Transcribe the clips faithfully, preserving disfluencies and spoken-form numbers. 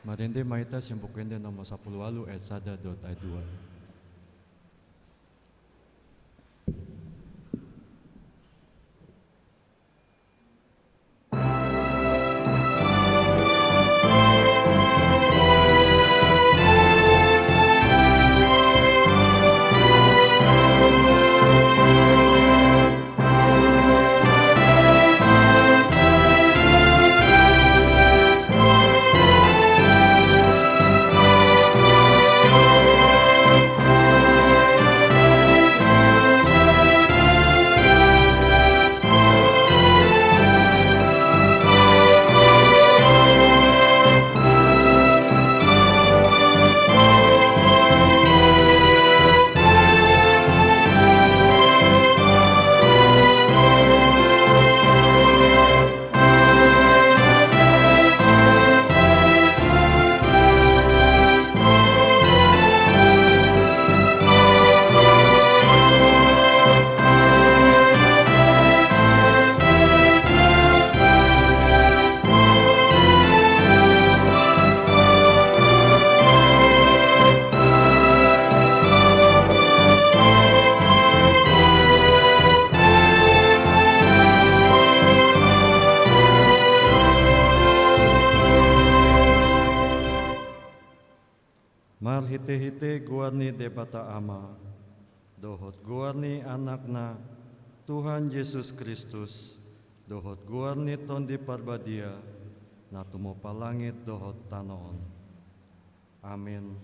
Marende ma hita sian Buku Ende nomor sampulu ualu ayat sada dohot ayat dua. Marhitehite goar ni Debata Ama, dohot goar ni Anakna, Tuhan Jesus Kristus, dohot goar ni Tondi Parbadia, na tumompa langit dohot tano on. Amen.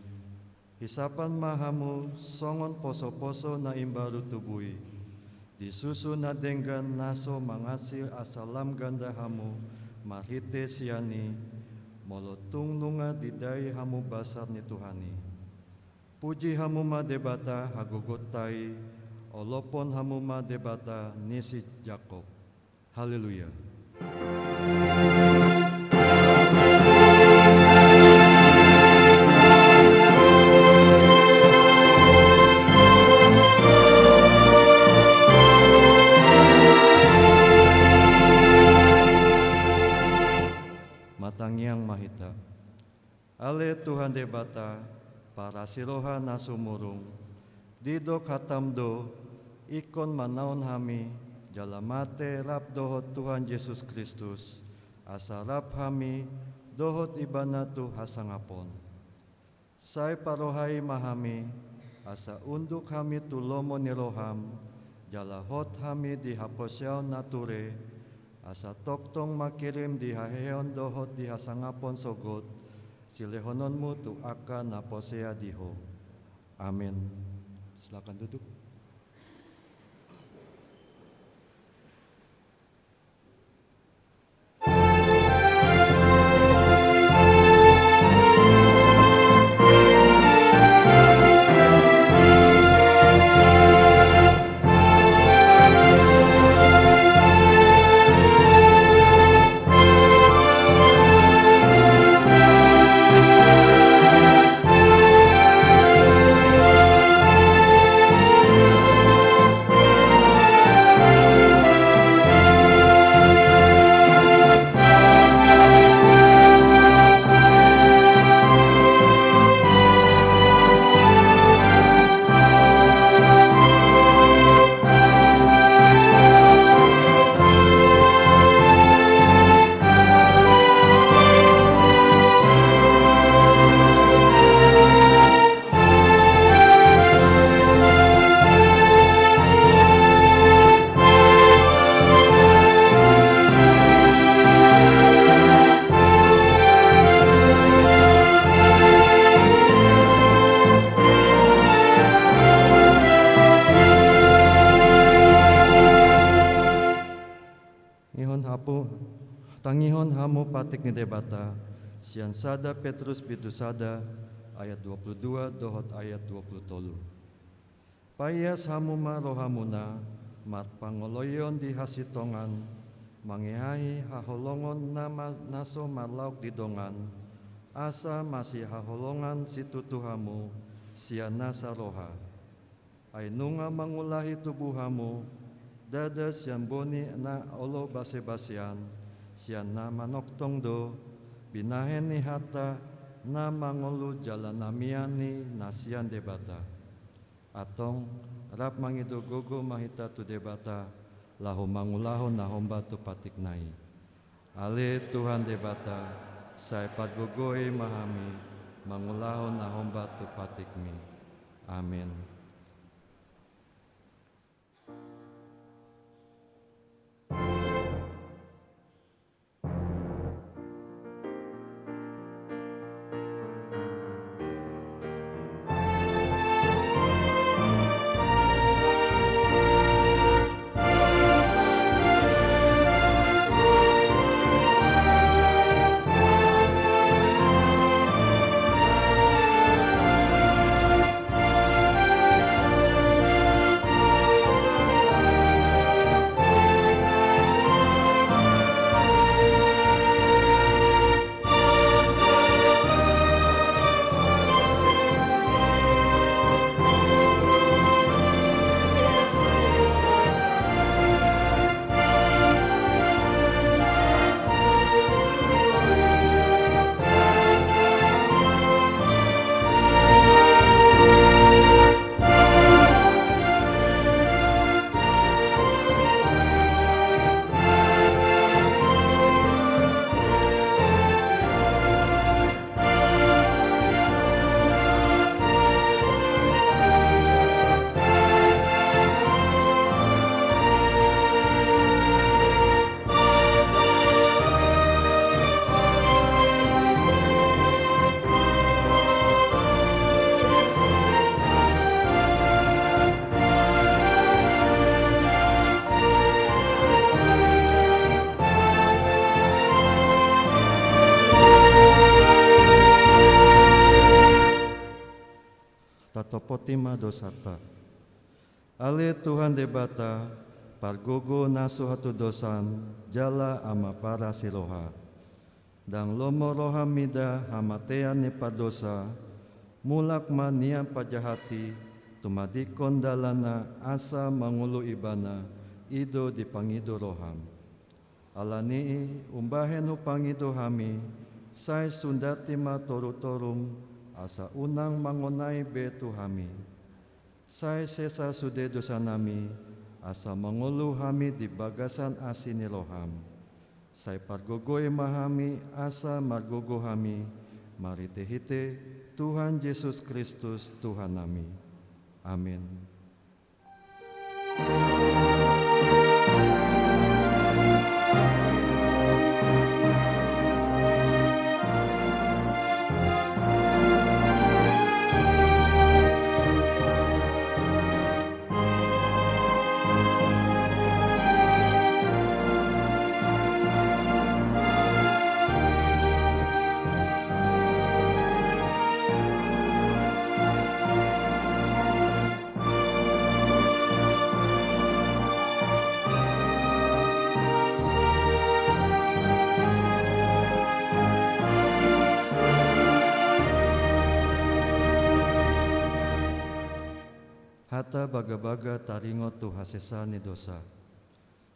Hisapan ma hamu songon posoposo na imbaru tubu i, di susu na denggan na so mangansil asa lam ganda hamu marhite sian i, molo tung nunga didai hamu basar ni Tuhan i. Puji hamu ma Debata hagogotta i, olopon hamu ma Debata ni si Jakob. Haleluya. Martangiang ma hita. Ale Tuhan Debata, parasi roha na sumurung, didok hatam do, ingkon manaon hami, jala mate rap dohot Tuhan Jesus Kristus, asa rap hami dohot Ibana tu hasangapon. Sai parohai ma hami, asa unduk hami tu lomo ni roham, jala hot hami di haporseaon na ture, asa tongtong mangkirim di haheheon dohot di hasangapon sogot, silehononmu tu angka na porsea di Ho. Amen. Silakan duduk. Tangihon hapu-, tangihon hamu patik ni Debata, sian sada Petrus bindu sada ayat dua pulu dua dohot ayat dua pulu tolu. Paias hamu ma rohamuna, marpangoloion di hasintongan, mangeahi haholongon na ma-, na so marlaok di dongan, asa masihaholongan situtu hamu, sian nasa roha. Ai nunga mangulahi tubu hamu, ndada sian boni na olo basebasean, sian na manongtong do, binahen ni hata, na mangolu jala na mian ni na sian Debata. Antong, rap mangido gogo ma hita tu Debata, laho mangulahon na hombar tu patikna i. Ale Tuhan Debata, sai pargogoi ma hami mangulahon na hombar tu patikmi. Amen. Tatopoti ma dosanta. Ale Tuhan Debata, pargogo na so hatudosan jala ama parasi roha. Ndang lomo roham mida hamatean ni pardosa, mulak ma nian pajahat i, tumadingkon dalanna asa mangolu ibana, i do dipangido roham. Ala ni i, umbahen hupangido hami, sai sundati ma torutorum, asa unang mangonai be tu hami. Sai sesa sude dosanami, asa mangolu hami di bagasan asi ni roham. Sai pargogoi ma hami, asa margogo hami, marhitehite Tuhan Jesus Kristus Tuhannami. Amin. Hata bagabaga taringot tu hasesaan ni dosa.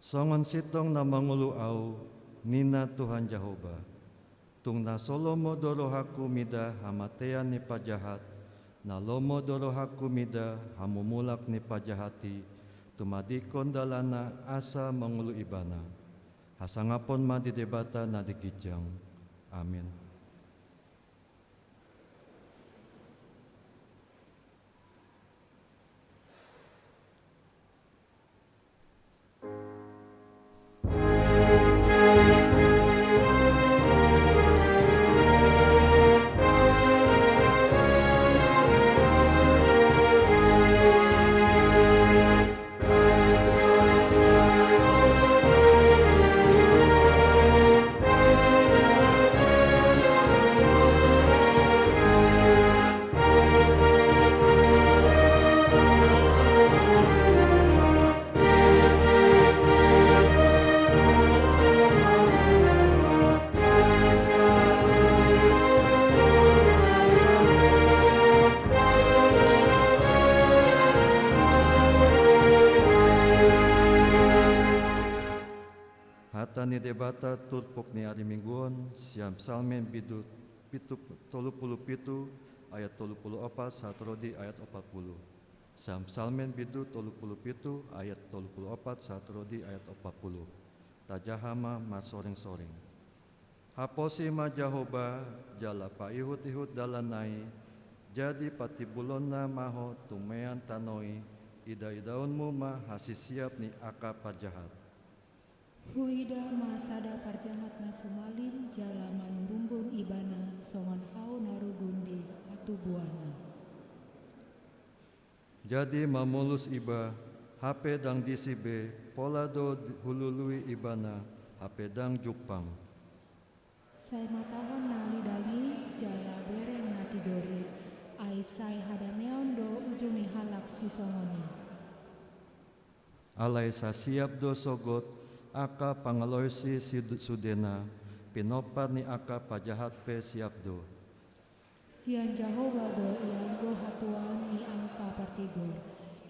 Songon sintong na mangolu ahu, ninna Tuhan Jahowa. Tung na so lomo do rohangku mida hamatean ni pajahat, na lomo do rohangku mida hamumulak ni pajahat i, tumadingkon dalanna asa mangolu ibana. Hasangapon ma di Debata na di ginjang. Amin. Hata ni Debata turpuk ni ari Minggu on, sian Psalmen bindu pitu, tolu pulu pitu ayat tolu pulu opat sahat ro di ayat opat pulu. Psalmen bindu tolu pulu pitu ayat tolu pulu opat sahat ro di ayat opat pulu. Tajaha ma marsoring-soring. Haposi ma Jahowa, jala paihut-ihut dalanna i, jadi patimbulonna ma ho tumean tano i, ida-idaonmu ma hasisiap ni angka parjahat. Huida ma sada parjahat na sumalin jala manurumbung ibana songon hau na rugun di hatubuanna. Jadi mamolus iba, hape ndang disi be, pola do hulului ibana, hape ndang jumpang. Sai matahon na lidang i jala bereng na tigor i, ai sai hadameon do ujung ni halak sisongon i. Alai sasiap do sogot angka pangalaosi sud-, sudena, pinompar ni angka parjahat pe siap do. Sian Jahowa do ianggo hatuaon ni angka partigor,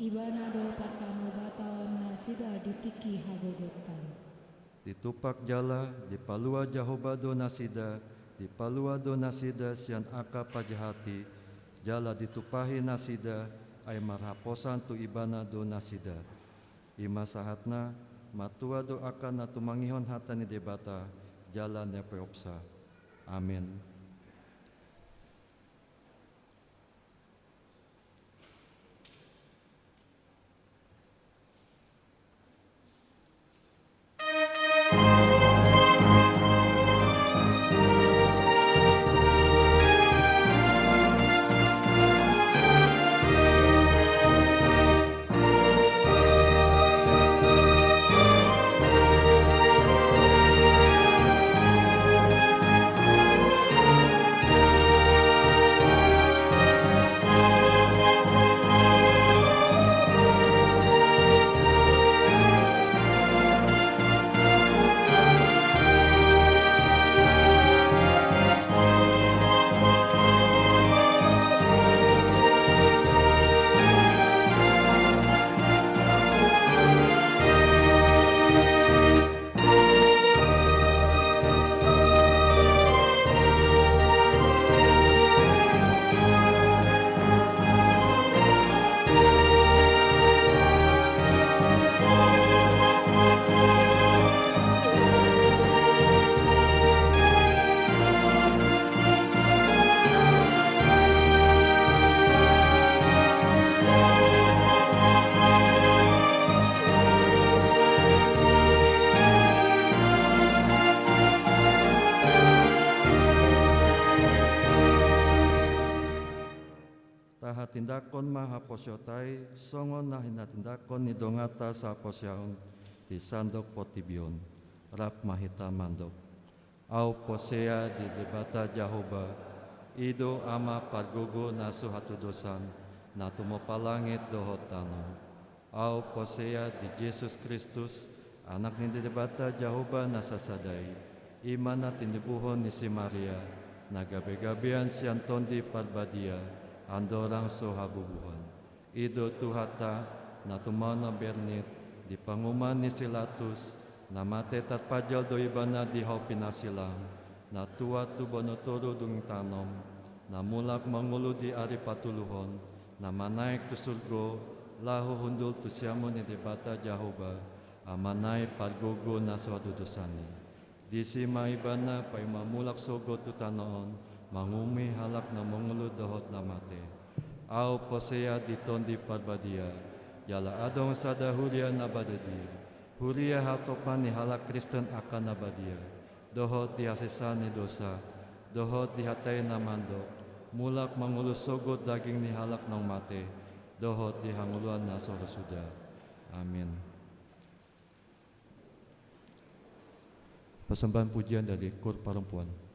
ibana do partanobataon nasida di tingki hagogotan. Ditumpak jala dipalua Jahowa do nasida, dipalua do nasida sian angka parjahat i, jala ditumpahi nasida, ai marhaposan tu ibana do nasida. I ma sahatna, martua do angka na tumangihon hata ni Debata, jala na peopsa. Amen. Tahatindangkon ma haposeonta i, songon na hinatindangkon ni donganta sahaposeon di sandok portibi on. Rap ma hita mandok. Ahu porsea di Debata Jahowa, i do Ama pargogo na so hatudosan, na tumompa langit dohot tano. Ahu porsea di Jesus Kristus, Anak ni Debata Jahowa na sasada i, i ma na tinibuhon ni si Maria, na gabe-gabean sian Tondi Parbadia, andorang so habubuhan. I do Tuhanta, na tumaon na bernit, di panguhuman ni si Latus, na mate tarpajal do ibana di hau pinarsilang, na tuat tu bono toru dung tanom, na mulak mangolu di ari patoluhon, na manaek tu surgo, laho hundul tu siamun ni Debata Jahowa, Amana i pargogo na so hatudosan i. Disi ma ibana paima mulak sogot tu tano on, manguhumi halak na mangolu dohot na mate. Ahu porsea di Tondi Parbadia, jala adong sada huria na badia, huria hatopan ni halak Kristen angka na badia, dohot di hasesaan ni dosa, dohot di hata i na mandok, mulak mangolu sogot daging ni halak naung mate, dohot di hangoluan na so ro suda. Amin. Persembahan pujian dari Kor Perempuan.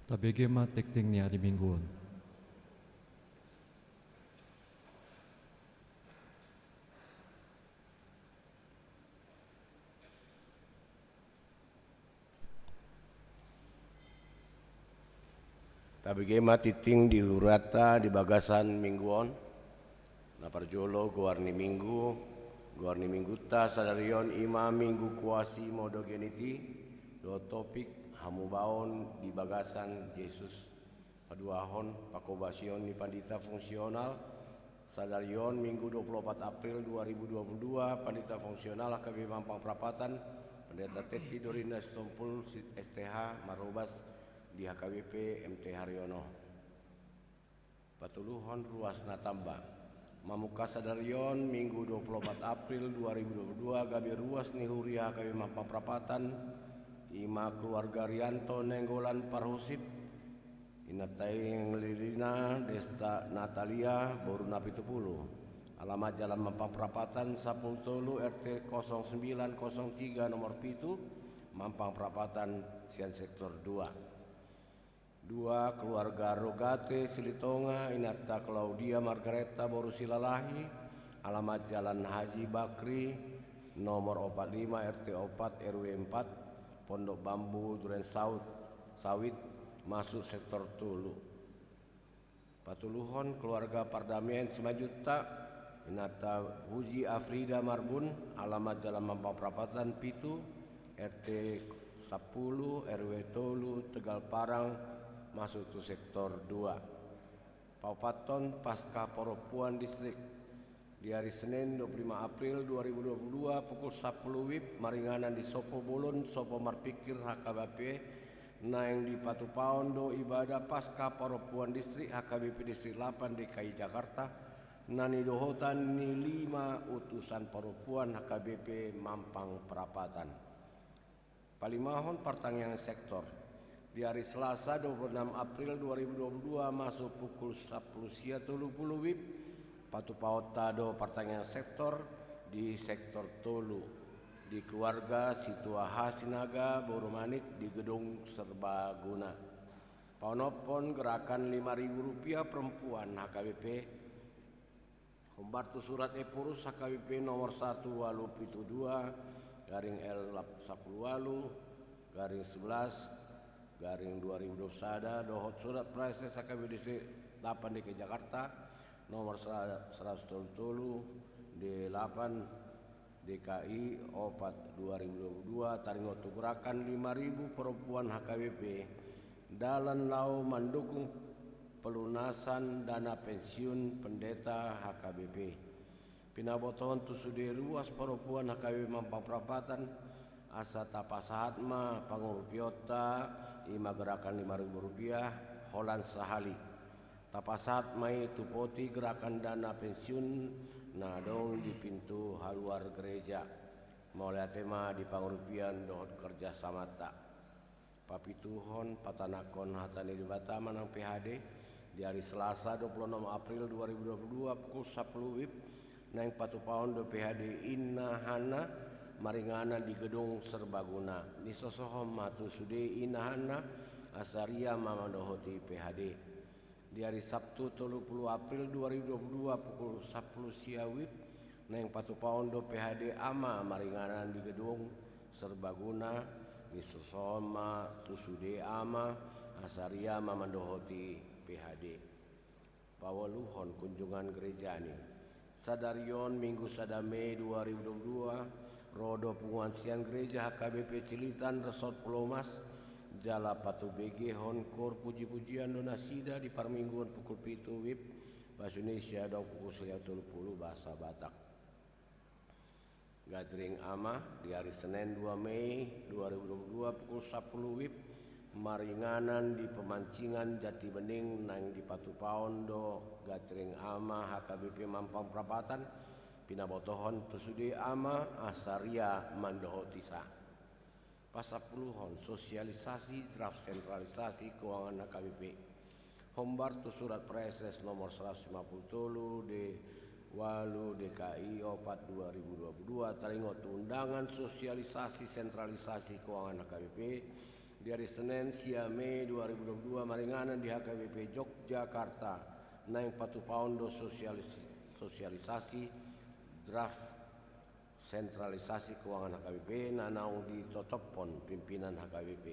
Tabege ma tingting ni ari Minggu on. Tabege ma tingting di hurianta di bagasan Minggu on. Na parjolo, goar ni Minggu. Goar ni Minggunta sadari on i ma Minggu Quasimodogeniti, dohot topik hamubaon di bagasan Jesus. Paduahon, pangkobasion ni pandita fungsional. Sadari on Minggu dua puluh opat April dua ribu dua puluh dua, pandita fungsional H K B P Mampang Prapatan, Pendeta Tetti Dorinda Sitompul, S T H, marhobas di H K B P M T Haryono. Patoluhon, ruas na tamba. Mamungka sadari on Minggu dua puluh opat April dua ribu dua puluh dua, gabe ruas ni huria H K B P Mampang Prapatan, i ma keluarga Rianto Nainggolan Parhusip, inanta i Angelina Desta Natalia, boru na pitu pulu. Alamat Jalan Mampang Prapatan sampulu tolu, R T kosong sembilan kosong tiga, nomor pitu, Mampang Prapatan, sian sektor dua. Dua, keluarga Rogate Silitonga, inanta Claudia Margareta boru Silalahi, alamat Jalan Haji Bakri, nomor opat lima, R T opat, R W empat, Pondok Bambu, Duren Saut, Sawit, masuk sektor tolu. Patoluhon, keluarga Pardamaian Simanjuntak, inanta Puji Afrida Marbun, alamat Jalan Mampang Prapatan pitu, R T sampulu, R W tolu, Tegal Parang, masuk tu sektor dua. Paopathon, Paskah Parompuan Distrik. Di ari Senin dua puluh lima April dua ribu dua puluh dua, pukul sampulu WIB, maringanan di Sopo Bolon, Sopo Marpingkir H K B P, naeng dipatupaon do ibadah Paskah Parompuan Distrik H K B P Distrik lapan D K I Jakarta, na nidohotan ni lima utusan parompuan H K B P Mampang Prapatan. Palimahon, partangiangan sektor. Di ari Selasa dua puluh enam April dua ribu dua puluh dua, masuk pukul sampulu sia tolu pulu WIB, patupaonta do partangiangan sektor di sektor tolu, di keluarga Situa H Sinaga boru Manik di Gedung Serbaguna. Paonomhon gerakan lima ribu rupiah perempuan H K B P. Hombar tu surat Ephorus H K B P nomor satu walu pitu dua, garing L sampulu walu, garing sebelas, garing dua ribu dua puluh sada, dohot surat praeses H K B P Distrik lapan D K I Jakarta, nomor sera-, seratus tolu tolu, D lapan, D K I opat dua ribu dua puluh dua, taringot tu gerakan lima ribu perempuan H K B P, dalan laho mandukung pelunasan dana pensiun pendeta H K B P. Pinabotohon tu sude ruas parompuan H K B P Mampang Prapatan, asa tapasahat ma pangurupionta, i ma gerakan lima ribu rupiah, holan sahali. Tapasahat ma i tu poti gerakan dana pensiun na adong di pintu haluar gereja. Mauliate ma di pangurupion dohot kerjasamanta. Papituhon, patanakhon hata ni Debata manang P H D. Di ari Selasa dua puluh enam April dua ribu dua puluh dua, pukul sampulu WIB, naeng patupaon do P H D Inna Hanna, maringanan di Gedung Serbaguna. Nisosohon ma tu sude Inna Hanna, asa ria ma mandohoti P H D. Di ari Sabtu tolu pulu April dua ribu dua puluh dua, pukul sampulu sia WIB, naeng patupaon do P H D Ama maringanan di Gedung Serbaguna. Nisosohon ma tu sude Ama, asa ria ma mandohoti P H D. Paualuhon, kunjungan gereja ni sadari on, Minggu sada Mei dua ribu dua puluh dua, ro do punguan sian Gereja H K B P Cililitan, Resort Pulau Mas, jala patubegehon koor puji-pujian do nasida di parmingguon pukul pitu WIB, pas Indonesia do pukul sia tolu pulu bahasa Batak. Gathering Ama di ari Senen dua Mei dua ribu dua puluh dua pukul sampulu WIB, maringanan di pemancingan Jati Bening, naeng dipatupaon do Gathering Ama H K B P Mampang Prapatan, pinabotohon tu sude ama asa ria mandohoti sa. Pasampuluhon, sosialisasi draft sentralisasi keuangan H K B P. Hombar tu surat Praeses nomor seratus lima puluh tolu D walu D K I opat dua ribu dua puluh dua, taringot tu undangan sosialisasi sentralisasi keuangan H K B P, Di ari Senen, sia Mei dua ribu dua puluh dua, maringanan di H K B P Yogyakarta, naeng patupaon do sosialis-, sosialisasi draft sentralisasi keuangan H K B P na naung ditotophon pimpinan H K B P.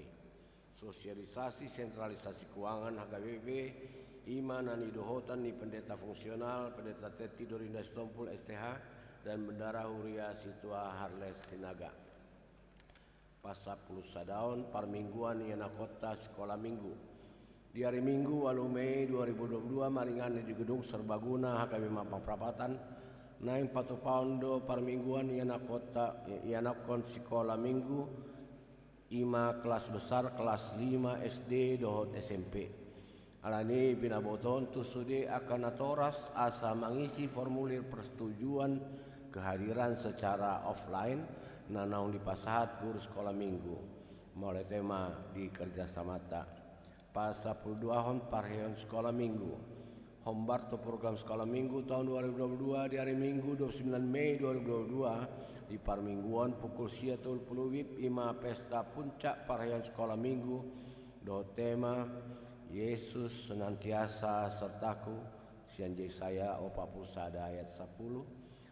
Sosialisasi sentralisasi keuangan H K B P i ma na nidohotan ni Pendeta Fungsional, Pendeta Tetti Dorinda Sitompul, S T H, dan Bendahara Huria Situa Harles Sinaga. Pasampulusadahon, parmingguan ianakhonta sikola minggu. Di ari Minggu, ualu Mei dua ribu dua puluh dua, maringanan di Gedung Serbaguna H K B Mampang Prapatan, naeng patupaon do parmingguan ianakhonta, ianakhon sikola minggu, i ma kelas besar, kelas lima S D dohot S M P. Alani i, pinabotohon tu sude angka natoras asa mangisi formulir persetujuan kehadiran secara offline na naung dipasahat guru sikola minggu. Mauliate ma di kerjasamanta. Pasampuluduahon, parheon sikola minggu. Hombar tu program sikola minggu taon dua ribu dua puluh dua, di ari Minggu dua puluh sembilan Mei dua ribu dua puluh dua, di parmingguon pukul sia tolu pulu WIB, i ma pesta puncak parheon sikola minggu dohot tema Yesus Senantiasa Sertaku, sian Jesaya opat pulu sada ayat sapulu.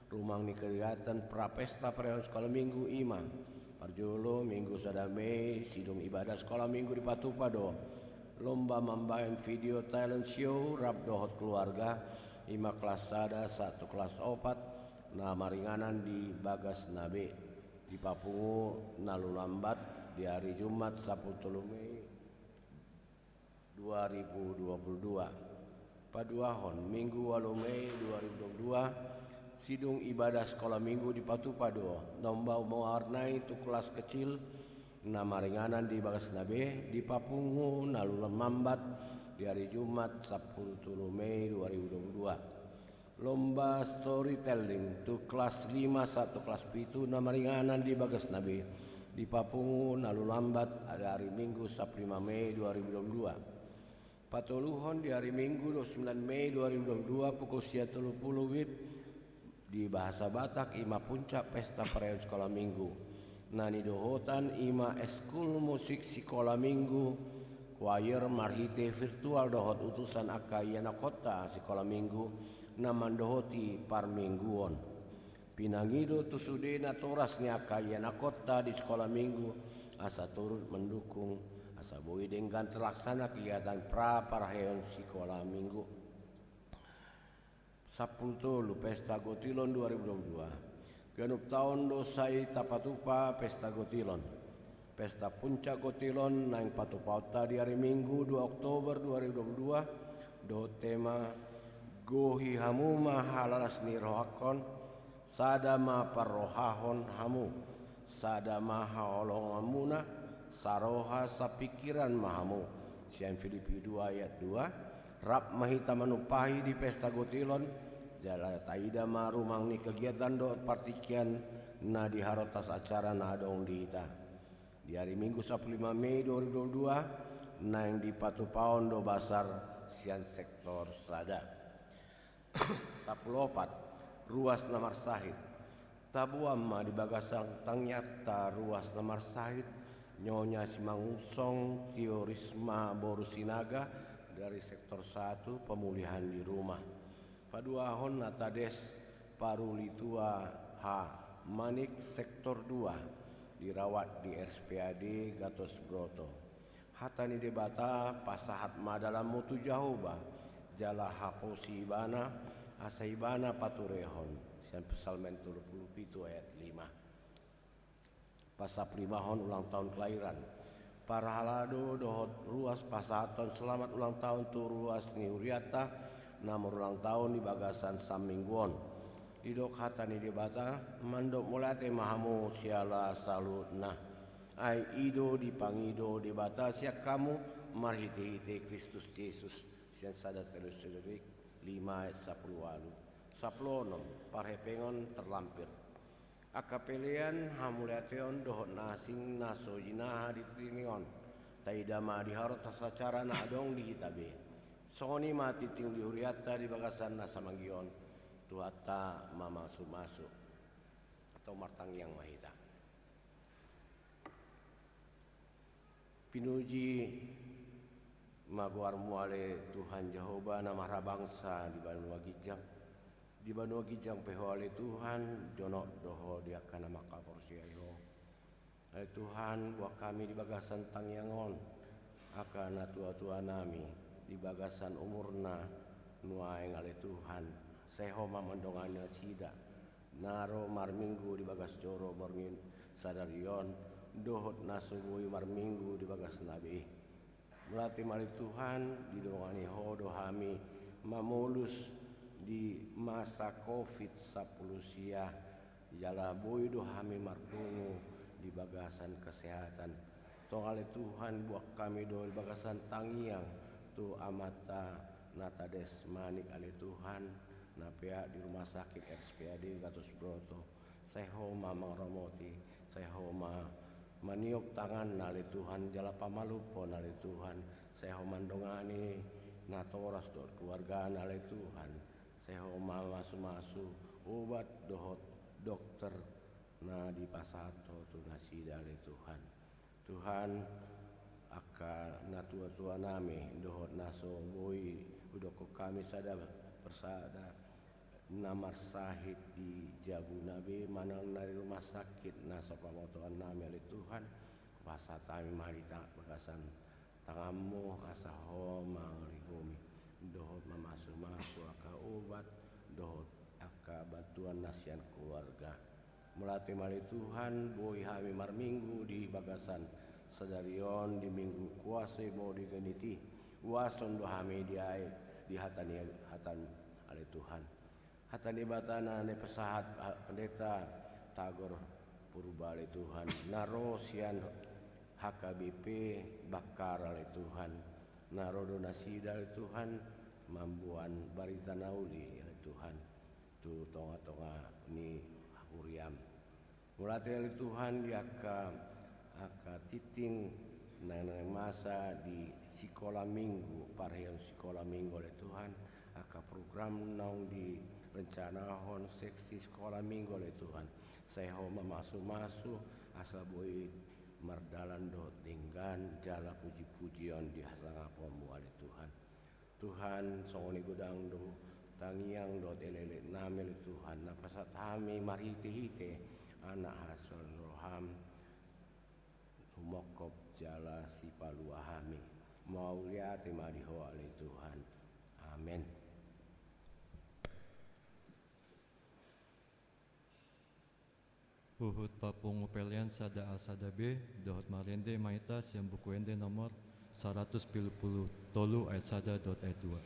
Rumang ni kegiatan prapesta parheon sikola minggu i ma: parjolo, Minggu sada Mei, sidung ibadah sikola minggu dipatupa do lomba mambahen video talent show rap dohot keluarga, i ma kelas sada sahat tu kelas opat, na maringanan di Bagasna be, dipapungu na lambat di ari Jumat sampulu tolu Mei dua ribu dua puluh dua. Paduahon, Minggu ualu Mei dua ribu dua puluh dua, sidung ibadah sikola minggu dipatupa do lomba mewarnai tu kelas kecil, na maringanan di Bagasna be, dipapungu na lambat di ari Jumat sampulu tolu Mei dua ribu dua puluh dua. Lomba storytelling tu kelas lima sahat tu kelas pitu, na maringanan di Bagasna be, dipapungu na lambat di ari Minggu sampulu lima Mei dua ribu dua puluh dua. Patoluhon, di ari Minggu dua puluh sembilan Mei dua ribu dua puluh dua, pukul sia tolu pulu WIB, di bahasa Batak i ma puncak pesta parheon sikola minggu. Na nidohotan i ma Eskul Musik Sikola Minggu, choir marhite virtual dohot utusan angka ianakhonta sikola minggu na mandohoti parmingguon. Pinangido tu sude natoras ni angka ianakhonta di sikola minggu asa turut mandukung asa boi denggan terlaksana kegiatan pra parheon sikola minggu. Sampulu tolu, pesta gotilon dua ribu dua puluh dua. Ganup taon do sai tapatupa pesta gotilon. Pesta puncak gotilon naeng patupaonta di ari Minggu dua Oktober dua ribu dua puluh dua, dohot tema Gohi hamu ma halalas ni rohangkon, sada ma parrohahon hamu, sada ma haholonganmuna, saroha sapingkiran ma hamu, sian Filipi dua ayat dua. Rap ma hita manumpahi di pesta gotilon, jala taida ma rumang ni kegiatan dohot partingkian na di harotas acara na adong di hita. Di ari Minggu sampulu lima Mei dua ribu dua puluh dua, naeng dipatupaon do basar sian sektor sada. Sampulu opat, ruas na marsahit. Taboan ma di bagasan tangiangta ruas na marsahit Nyonya Simangunsong Tio Risma boru Sinaga dari sektor satu pemulihan di rumah. Paduahon, Natades Parulitua H Manik sektor dua, dirawat di R S P A D Gatusbroto. Hata ni Debata: Pasahat ma dalanmu tu Jahowa, jala haposi Ibana, asa Ibana paturehon. Sian Psalmen tolu pulu pitu ayat lima. Pasampulu limahon, ulang taon kelahiran. Parhalado dohot ruas pasahathon selamat ulang taon tu ruas ni hurianta na marulang taon di bagasan saminggu on. Didok hata ni Debata: Mandok mauliate ma hamu siala saluhutna. Ai i do dipangido Debata sian hamu marhitehite Kristus Jesus. Sian sada Tesalonik lima ayat sampulu ualu. Sampulu onom, parhepengon terlampir. Angka pelean, hamauliateon dohot na asing na so jinaha di tingting on, taida ma di harotas acara na adong di hita be. Songon i ma tingting di hurianta di bagasan na samanggi on. Tuhanta mamasumasu. Antong martangiang ma hita. Pinuji ma goarmu ale Tuhan Jahowa na marhabangsa di banua ginjang. Di banua ginjang pe ho ale Tuhan, jonok do ho di angka na mangkaporseai ho. Ale Tuhan, boan hami di bagasan tangiang on, angka natuatua nami, di bagasan umurna nuaeng ale Tuhan, sai ho ma mandongani nasida, na ro marminggu di bagas joro borngin sadari on, dohot na so boi marminggu di bagasna be. Berarti mari Tuhan, didongani ho do hami mamolus di masa covid sampulu sia, jala boi do hami marpungu di bagasan kesehatan. Tong ale Tuhan, boan hami do di bagasan tangiang tu Amanta na tades manik ale Tuhan, na peak di rumah sakit R S P A D Gatot Subroto. Sai ho ma mangaramoti, sai ho ma maniop tanganna ale Tuhan, jala pamalumhon ale Tuhan, sai ho mandongani natoras dohot keluargana ale Tuhan, sai ho ma masumasu obat dohot dokter na dipasahat ho tu nasida ale Tuhan. Tuhan, angka natuatua nami dohot na so boi hudokkon hami sada persada na marsahit di jabuna be manang na di rumah sakit na so pamotoan nami ale Tuhan, pasahat hami ma di ta-, bagasan tanganmu asa ho mangarihomi dohot mamasumasu angka obat dohot angka bantuan na sian keluarga. Mauliate ma ale Tuhan, boi hami marminggu di bagasan sadari on di minggu kuaso i modena i. Uason do hami di ai di hata ni, hatamu ale Tuhan. Hata ni Debata na nipasahat, ah, Pendeta Tagor Purba ale Tuhan, na ro sian H K B P Bakkara ale Tuhan, na ro do nasida ale Tuhan mamboan barita na uli ale Tuhan tu tongatonga ni huriam. Mauliate ale Tuhan di angka, angka tingting na naeng masa di sikola minggu, parheon sikola minggu ale Tuhan, angka program naung direncanahon seksi sikola minggu ale Tuhan, sai ho mamasumasu asa boi mardalan dohot denggan jala pujipujion di hasangaponmu ale Tuhan. Tuhan, songon i godang do tangiang dohot elekelek nami ale Tuhan, na pasahat hami marhitehite Anak hasuhuton ni roham, humongkop jala sipalua hami. Mauliate ma di ho ale Tuhan. Amen. Huhut papungu pelean sada A sada B, dohot marende ma hita sian Buku Ende nomor saratus pitu pulu tolu ayat sada dohot ayat dua.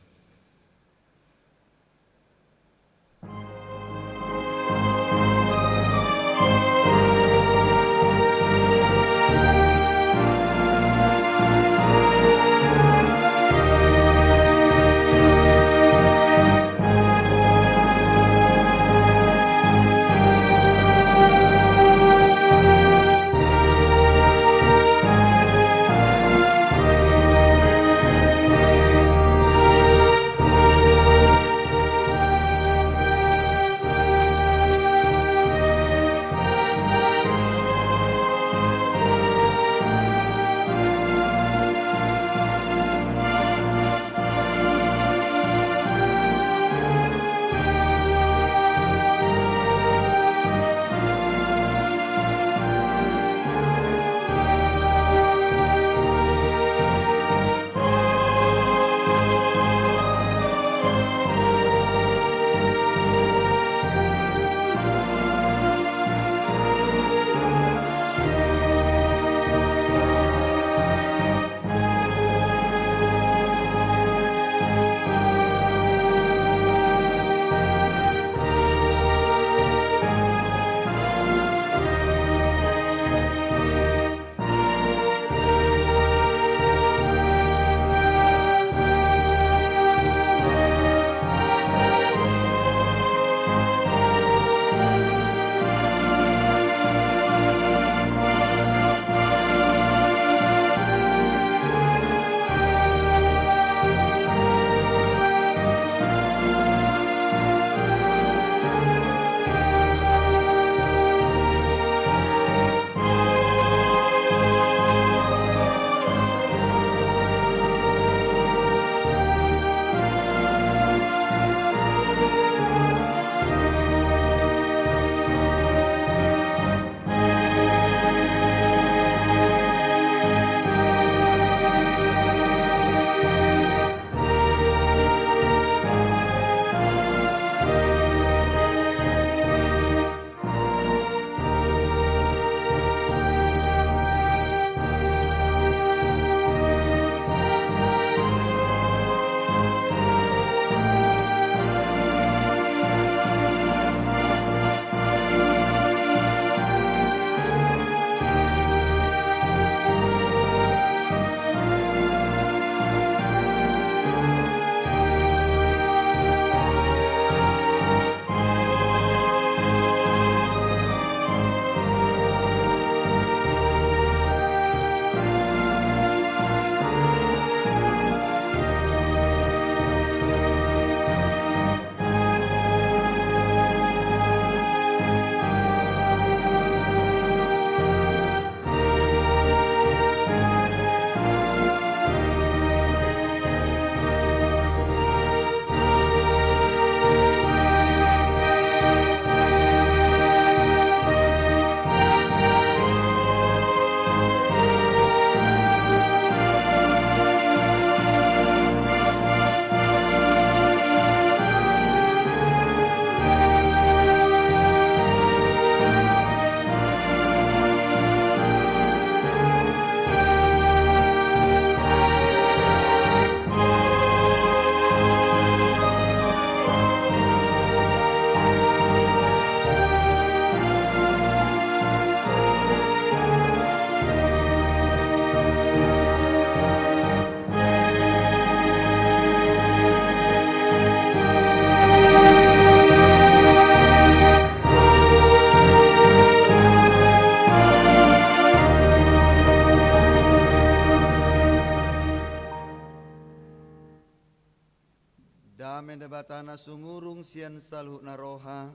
Sumurung sian saluhut na roha,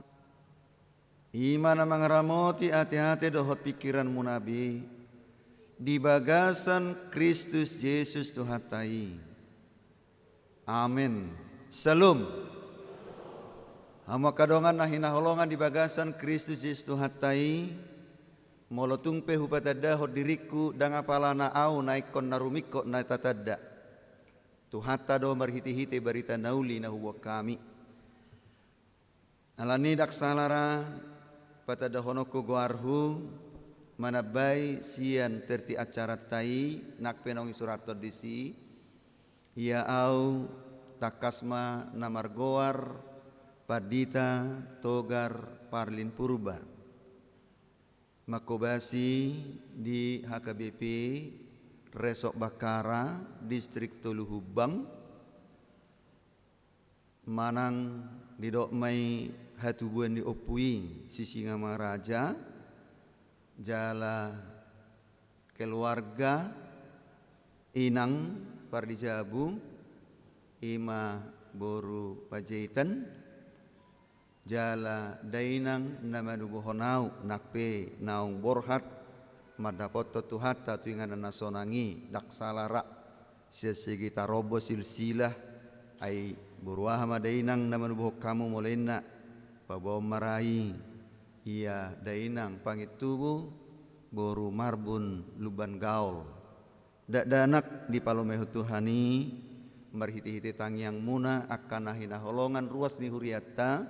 i ma na mangaramoti ateate dohot pingkiranmuna be, di bagasan Kristus Jesus Tuhanta i. Amen. Syalom. Hamu angka dongan na hinaholongan di bagasan Kristus Jesus Tuhanta i, molo tung pe hupatandahon diringku, ndang apala na ahu na ingkon na rumingkot na tatanda. Tuhanta do marhitehite barita na uli na huboan hami. Alani ndang sala ra patandahononku goarhu, manambai sian tertib acaranta i, nang pe naung isurathon disi, ia ahu tangkas ma na margoar Pandita Togar Parlin Purba. Manghobasi di H K B P Resort Bakkara, Distrik Tolu Humbang, manang didok ma i hatubuan ni ompu i Sisingamaraja, jala keluarga, inang pardijabu, i ma boru Panjaitan, jala dainang na manubuhon ahu, nang pe naung borhat mandapothon Tuhanta tu inganan na sonang i, ndang sala ra sian segi tarombo silsilah, ai boru aha ma dainang na manubuhon hamu molo inna, paboaon ma ra i, ia dainang Pangintubu boru Marbun Lumban Gaol. Dakdanak dipalumehon Tuhan i, marhitehite tangiangmuna angka na hinaholongan ruas ni hurianta,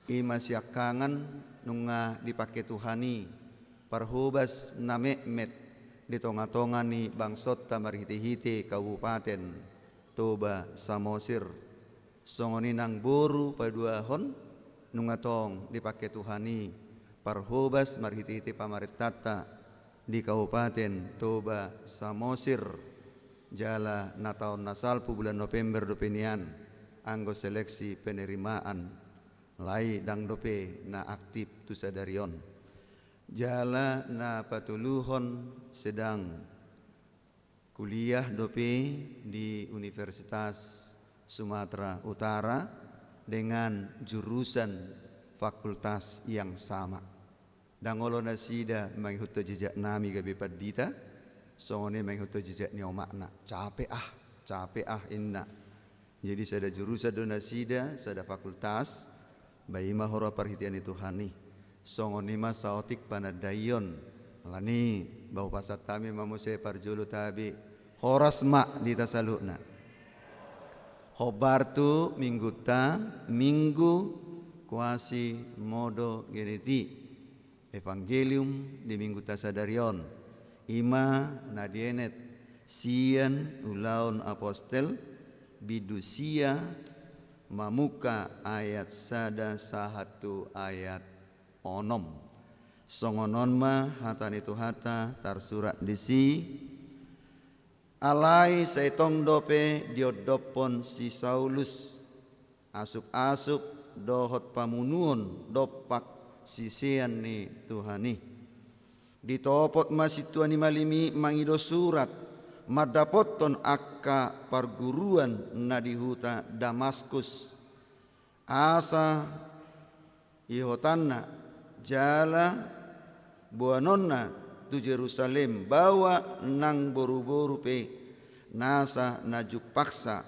i ma siangkangan nunga dipangke Tuhan i, parhobas na metmet di tongatonga ni bangsonta marhitehite Kabupaten Toba Samosir. Songon i nang boru paduahon, nunga tong dipangke Tuhan i, parhobas marhitehite pamarentanta di Kabupaten Toba Samosir, jala na taon na salpu bulan November dope nian, anggo seleksi penerimaan, alai ndang dope na aktif tu sadari on. Jala na patoluhon sedang kuliah dope di Universitas Sumatera Utara dengan jurusan fakultas yang sama. Ndang olo nasida mangihuthon jejaknami gabe pandita, songon i mangihuthon jejak ni omakna. Capek ah, capek ah, inna. Jadi sada jurusan do nasida, sada fakultas, ba i ma huroha parhitean ni Tuhan i. Songon i ma saotik panandaion. Alani, ba hupasahat hami ma muse parjolo tabe, horas ma di hita saluhutna. Hombar tu minggunta, Minggu Quasimodogeniti. Evangelium di minggunta sadari on, i ma na dienet sian Ulaon Apostel, bindu sia, mamungka ayat sada sahat tu ayat onom. Songon on ma hata ni Tuhanta tarsurat disi. Alai sai tong dope diondophon si Saulus asup-asup dohot pamunuon dompak sisean ni Tuhan i. Ditopot ma sintua ni malim i mangido surat mandapothon angka parguruan na di huta Damaskus, asa ihotanna jala boanonna tu Jerusalem, baoa nang boruboru pe nasa na jumpangsa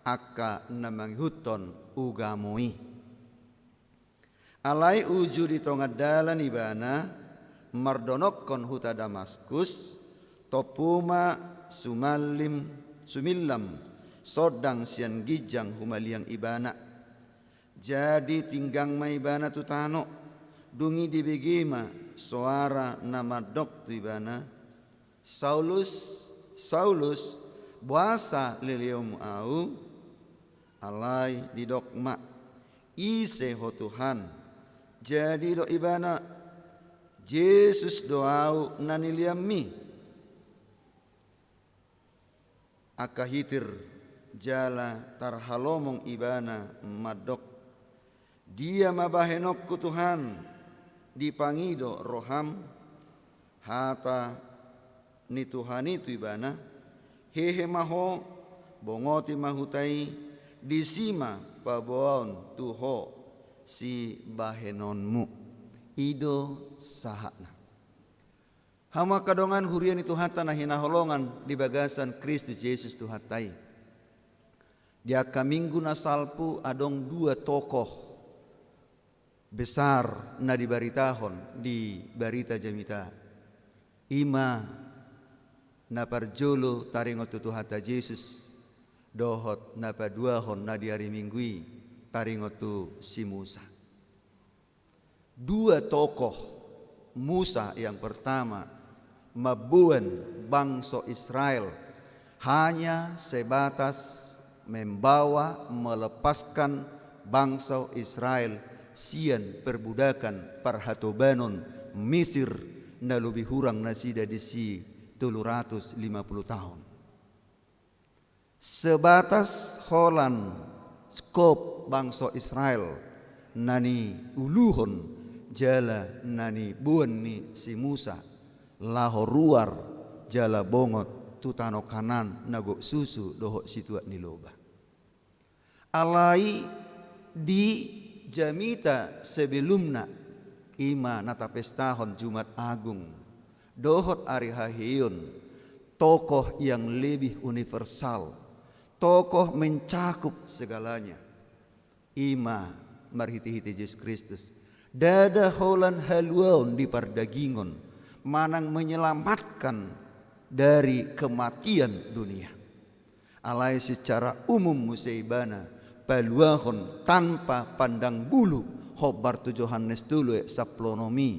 angka na mangihuthon ugamo i. Alai uju di tonga dalan ibana mardonokkon huta Damaskus, tompu ma sumallim, sumillam sondang sian ginjang humaliang ibana. Jadi tinggang ma ibana tu tano, dung i dibege ma soara na mandok tu ibana: Saulus, Saulus, boasa leleonmu ahu? Alai didok ma: Ise ho Tuhan? Jadi didok ibana: Jesus do ahu na nileanmi. Angka hitir jala tarhalomong ibana mandok: Dia ma bahenonku Tuhan, dipangido roham? Hata ni Tuhan i tu ibana: Hehe ma ho, bongoti ma huta i, disi ma paboaon tu ho sibahenonmu. I do sahatna. Hamu angka dongan huria ni Tuhanta na hinaholongan di bagasan Kristus Jesus Tuhanta i. Di angka minggu na salpu adong dua tokoh besar na dibaritahon di barita jamita. I ma na parjolo taringot tu Tuhanta Jesus, dohot na paduahon na di ari Minggu i taringot tu si Musa. Dua tokoh, Musa yang pertama, mamboan bangso Israel hanya sebatas membawa, melepaskan bangso Israel sian perbudakan parhatobanon Misir na lobi hurang nasida disi tolu ratus lima puluh taon. Sebatas holan skop bangso Israel na niuluhon jala na niboan ni si Musa laho ruar jala bongot tu tano Kanaan na gok susu dohot situak ni loba. Alai di jamita sebelumna, i ma na tapestahon Jumat Agung dohot ari haheion, tokoh yang lebih universal, tokoh mencakup segalanya. I ma marhitehite Jesus Kristus. Ndada holan haluaon di pardagingon manang menyelamatkan dari kematian dunia. Alai secara umum muse ibana paluahon tanpa pandang bulu, hombar tu Johannes tolu ayat sampulu onom i.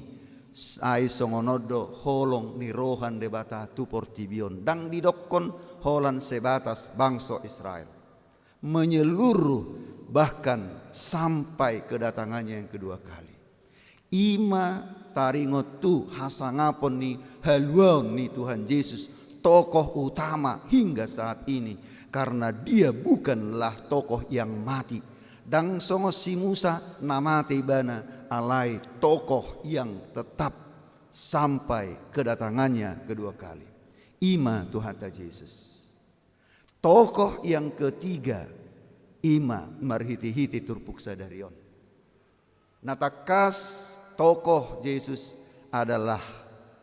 Ai songon on do holong ni roha ni Debata tu portibi on, ndang didokkon holan sebatas bangso Israel, menyeluruh, bahkan sampai kedatangannya yang kedua kali. I ma taringot tu hasangapon ni haluaon ni Tuhan Jesus, tokoh utama hingga saat ini, karena dia bukanlah tokoh yang mati. Ndang songon si Musa na mate ibana, alai tokoh yang tetap sampai kedatangannya kedua kali. I ma Tuhanta Jesus. Tokoh yang ketiga, i ma marhitehite turpuk sadari on. Na tangkas tokoh Jesus adalah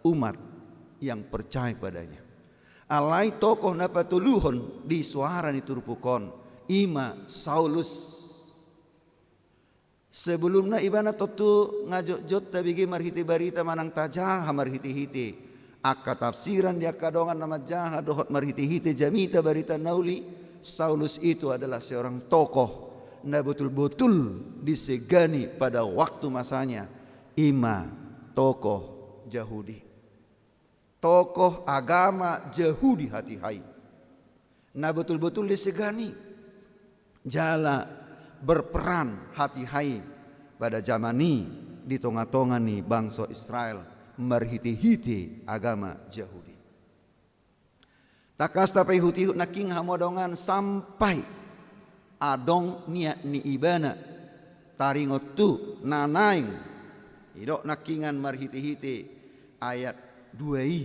umat yang percaya kepadanya. Alai tokoh na patoluhon di soara ni turpuk on, i ma Saulus. Sebelumna ibana tontu nga jotjot tabege marhite barita manang tajaha marhitehite angka tafsiran di angka dongan na manjaha dohot marhitehite jamita barita na uli, Saulus itu adalah seorang tokoh na betul-betul disegani pada waktu masanya, i ma tokoh Jahudi. Tokoh agama Jahudi hatiha i. Na betul-betul disegani jala berperan hatiha i pada zaman i di tonga-tonga ni bangso Israel marhite-hite agama Jahudi. Tangkas tapaihut-ihut nangkin hamu dongan sampai adong niat ni ibana taringot tu na naeng didok nangkinan marhite-hite ayat dua i.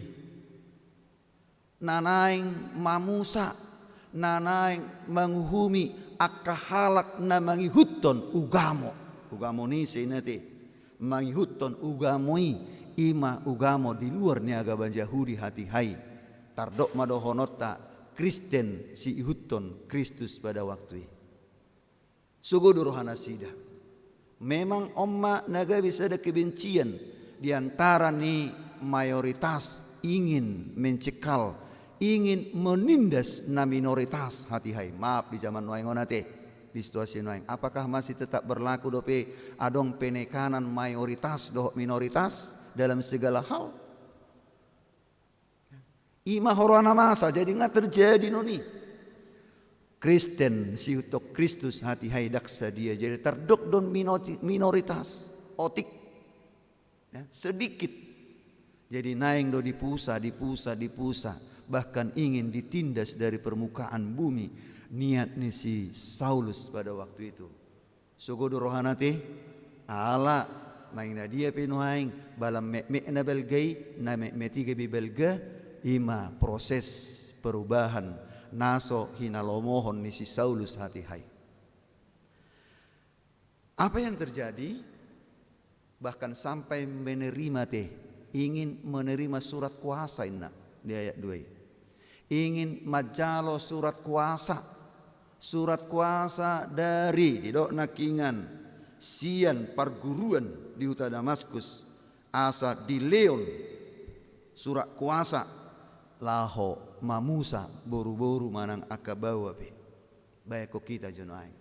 Na naeng mamusa, na naeng manguhumi angka halak na mangihuthon ugamo. Ugamo ni ise i na te? Mangihuthon ugamo i, i ma ugamo di luar ni agama Jahudi hatiha i. Tardok ma dohononta Kristen siihuthon Kristus pada waktu i. Sogo do rohanasida. Memang on ma na gabe sada kebencian di antara ni mayoritas ingin mencekal, ingin menindas na minoritas hatiha i. Maaf, di zaman nuaeng on ate, di situasi nuaeng, apakah masih tetap berlaku dope adong penekanan mayoritas dohot minoritas dalam segala hal? I ma huroha na masa, jadi nga terjadi non i. Kristen siihuthon Kristus hatiha i ndang sadia, jadi tardok do on minoti-, minoritas, otik. Ya, sedikit. Jadi naeng do dipusa, dipusa, dipusa, bahkan ingin ditindas dari permukaan bumi niat ni si Saulus pada waktu itu. Sogo do rohana te, ala, naeng na dia pe nuaeng, balan metmet na balga i, na metmet i gabe balga, i ma proses perubahan na so hinalomohon ni si Saulus hatiha i. Apa yang terjadi? Bahkan sampai menerima te, ingin menerima surat kuasa, inna di ayat dua i. Ingin manjalo surat kuasa. Surat kuasa dari, didok nangkiningan, sian parguruan di huta Damaskus, asa dilehon surat kuasa laho mamusa boruboru manang angka baoa pe. Baen hita jo nuaeng.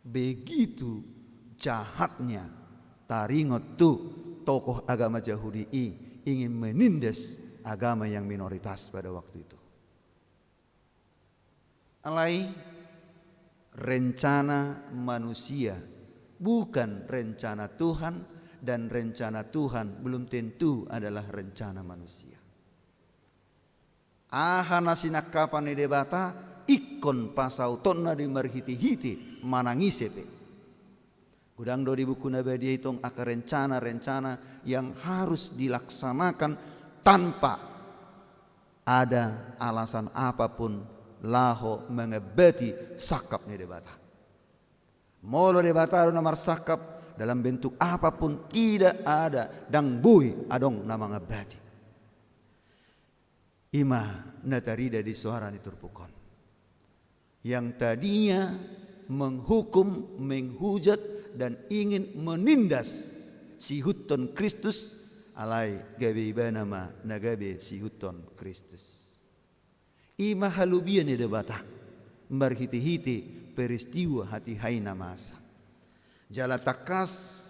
Begitu jahatnya, taringot tu tokoh agama Jahudi i ingin menindas agama yang minoritas pada waktu itu. Alai, rencana manusia bukan rencana Tuhan, dan rencana Tuhan belum tentu adalah rencana manusia. Aha na sinangkapan ni Debata, ingkon pasautonna do i marhitehite manang ise pe. Godang do di buku na badia i tong angka rencana-rencana yang harus dilaksanakan tanpa ada alasan apapun laho mangambati sangkap ni Debata. Molo Debata do na marsangkap dalam bentuk apapun, tidak ada, ndang boi adong na mangambati. I ma na tarida di soara ni turpuk on. Yang tadinya menghukum, menghujat, dan ingin menindas siihuthon Kristus, alai gabe ibana ma na gabe siihuthon Kristus. I ma halobian ni Debata marhitehite peristiwa hatiha i na masa. Jala tangkas,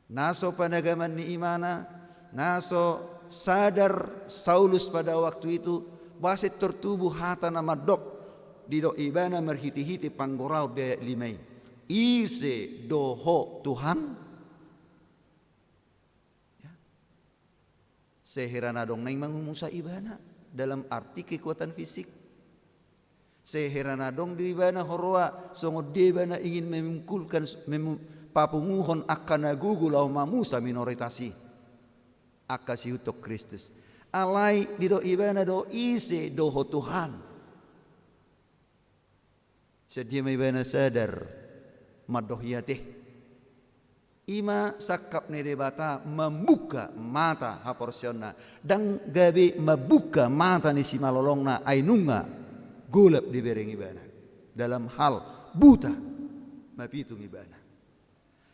na so panagaman ni imana, na so sadar Saulus pada waktu itu, boasa intor tubu hata na mandok, didok ibana marhitehite panggoraon di ayat lima i. Ise do ho Tuhan? Ya. Sehera na adong naeng mangumusa ibana dalam arti kekuatan fisik. Sehera na adong di ibana huroha, songon dia ibana ingin memungkulkan, memu-, papunguhon angka na gogo laho mamusa minoritas i, angka siihuthon Kristus. Alai didok ibana do, ise do ho Tuhan? Sadia ma ibana sadar mandok i ate. I ma sangkap ni Debata mambuka mata haporseaonna, ndang gabe mambuka mata ni simalolongna, ai nunga golap dibereng ibana. Dalam hal buta, mapitung ibana.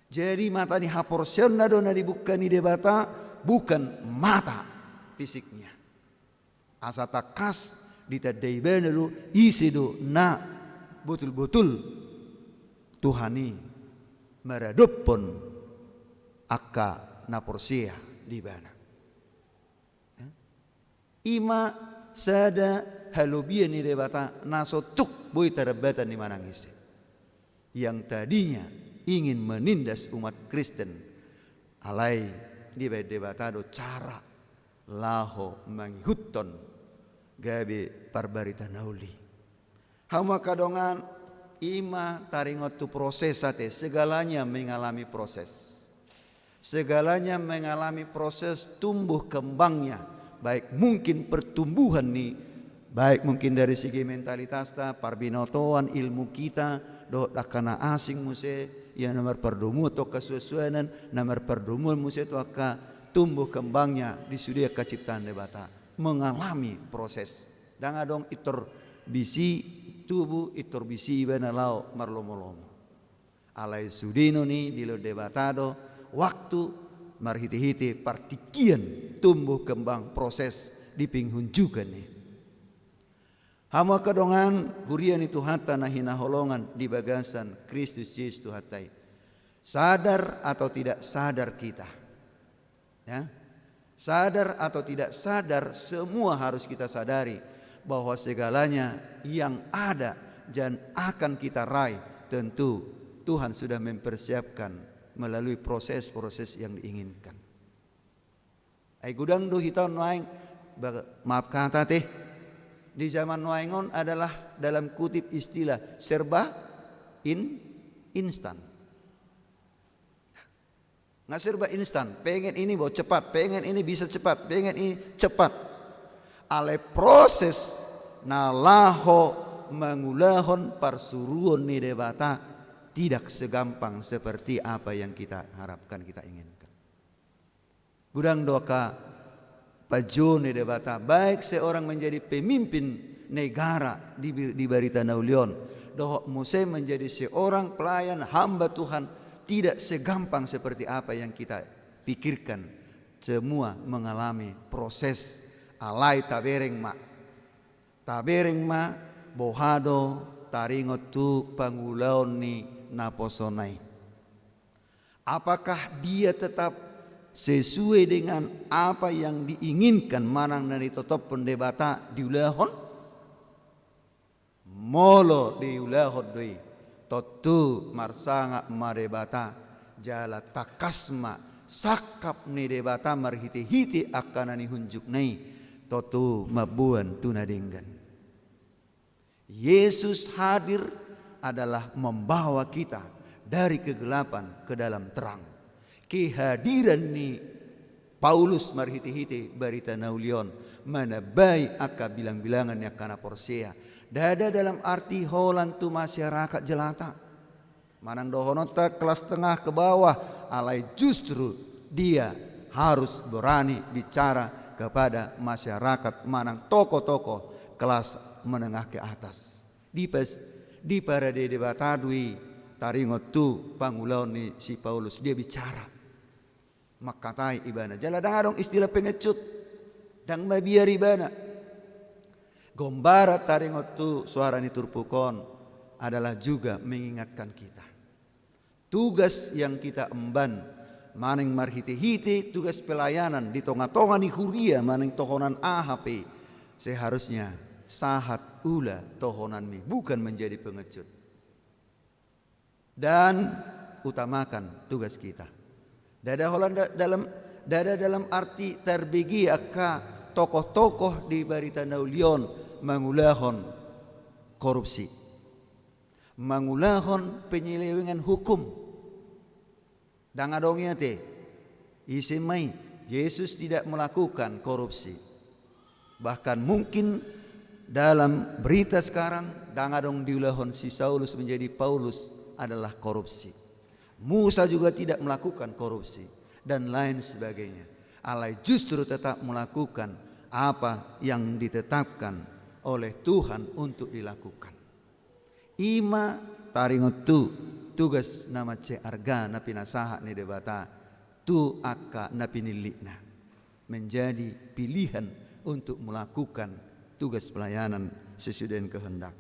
Jadi mata ni haporseaonna do na dibuka ni Debata, bukan mata fisiknya. Asa tangkas ditanda ibana do ise do na botul-botul Tuhan i maradophon angka na porsea di ibana. I ma sada halobian ni Debata na so tuk boi tarambatan ni manang ise. Yang tadinya ingin menindas umat Kristen, alai dibaen Debata do cara laho mangihuthon gabe parbarita na uli. Hamu angka dongan, i ma taringot tu proses ate, segalanya mengalami proses. Segalanya mengalami proses tumbuh kembangnya, baik mungkin pertumbuhan ni, baik mungkin dari segi mentalitasta, parbinotoan, ilmu kita, dohot angka na asing muse, ia na marpardomuan tu angka suansuanan, na marpardomuan muse tu angka tumbuh kembangnya di sude angka ciptaan Debata. Mengalami proses. Ndang adong intor bisi tubu, intor bisi ibana laho marlomolomo. Alai sude non i dilehon Debata do waktu marhitehite partingkian tumbuh kembang proses di penghunjukan i. Hamu angka dongan, huria ni Tuhanta na hinaholongan di bagasan Kristus Jesus Tuhanta i. Sadar atau tidak sadar kita, ya, sadar atau tidak sadar, semua harus kita sadari bahwa segalanya yang ada dan akan kita raih, tentu Tuhan sudah mempersiapkan melalui proses-proses yang diinginkan. Ai godang do hita on nuaeng, ba-, maaf kata ate, di zaman nuaeng on adalah dalam kutip istilah serba in-, instan. Nga serba instan, pengen ini bo cepat, pengen ini bisa cepat, pengen ini cepat. Alai proses na laho mangulahon parsuruon ni Debata, tidak segampang seperti apa yang kita harapkan, kita inginkan. Godang do angka panjou ni Debata, baik seorang menjadi pemimpin negara di, di barita na uli on, dohot muse menjadi seorang pelayan hamba Tuhan, tidak segampang seperti apa yang kita pikirkan. Semua mengalami proses. Alai tabereng ma, tabereng ma, boha do taringot tu pangulaon ni naposona i. Apakah dia tetap sesuai dengan apa yang diinginkan manang na nitotophon Debata diulahon? Molo diulahon do i, tontu marsangap ma Debata, jala tangkas ma sangkap ni Debata marhite-hite angka na nihunjukna i, tontu mamboan tu na denggan. Yesus hadir adalah membawa kita dari kegelapan ke dalam terang. Kehadiran ni Paulus marhite-hite barita na uli on manambai angka bilang-bilangan ni angka na porsea. Ndada dalam arti holan tu masyarakat jelata. Manang dohononta kelas tengah ke bawah, alai justru dia harus berani bicara kepada masyarakat manang tokoh-tokoh kelas menengah ke atas. Dipas, diparade Debata do i taringot tu pangulaon ni si Paulus, dia bicara. Mangkatai ibana. Jala ndang adong istilah pengecut. Ndang mabiar ibana. Gombaran taringot tu suara ni turpuk on adalah juga mengingatkan kita. Tugas yang kita emban, manang marhite-hite tugas pelayanan di tonga-tonga ni huria, manang tohonan aha pe, seharusnya sahat ula tohonanmi, bukan menjadi pengecut. Dan utamakan tugas kita. Ndada holan da-, dalam, ndada dalam arti tarbege angka tokoh-tokoh di barita na uli on mangulahon korupsi, mangulahon penyelewengan hukum. Ndang adong i ate. Ise ma i? Yesus tidak melakukan korupsi. Bahkan mungkin dalam berita sekarang, ndang adong diulahon si Saulus menjadi Paulus adalah korupsi. Musa juga tidak melakukan korupsi, dan lain sebagainya. Alai justru tetap melakukan apa yang ditetapkan oleh Tuhan untuk dilakukan. I ma taringot tu tugas na mansai arga na pinasahat ni Debata tu angka na pinillitna, menjadi pilihan untuk melakukan tugas pelayanan sesuai dengan kehendak.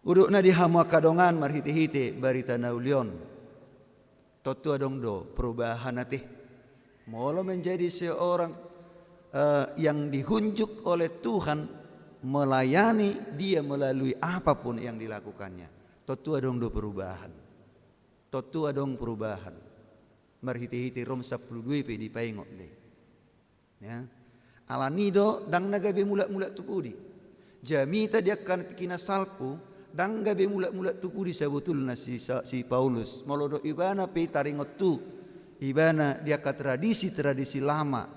Udutna di hamu angka dongan marhite-hite barita na uli on. Tontu adong do perubahan ate. Molo menjadi seorang, eh, yang dihunjuk oleh Tuhan, melayani Dia melalui apapun yang dilakukannya, tontu adong do perubahan. Tontu adong perubahan. Marhite-hite Rom sampulu dua pe dipaingot do i. Ya. Alani do, ndang na gabe mulak-mulak tu pudi. Jamita di angka tingki na salpu, ndang gabe mulak-mulak tu pudi sabotulna si Sa-, si Paulus. Molo do ibana pe taringot tu, ibana di angka tradisi-tradisi lama,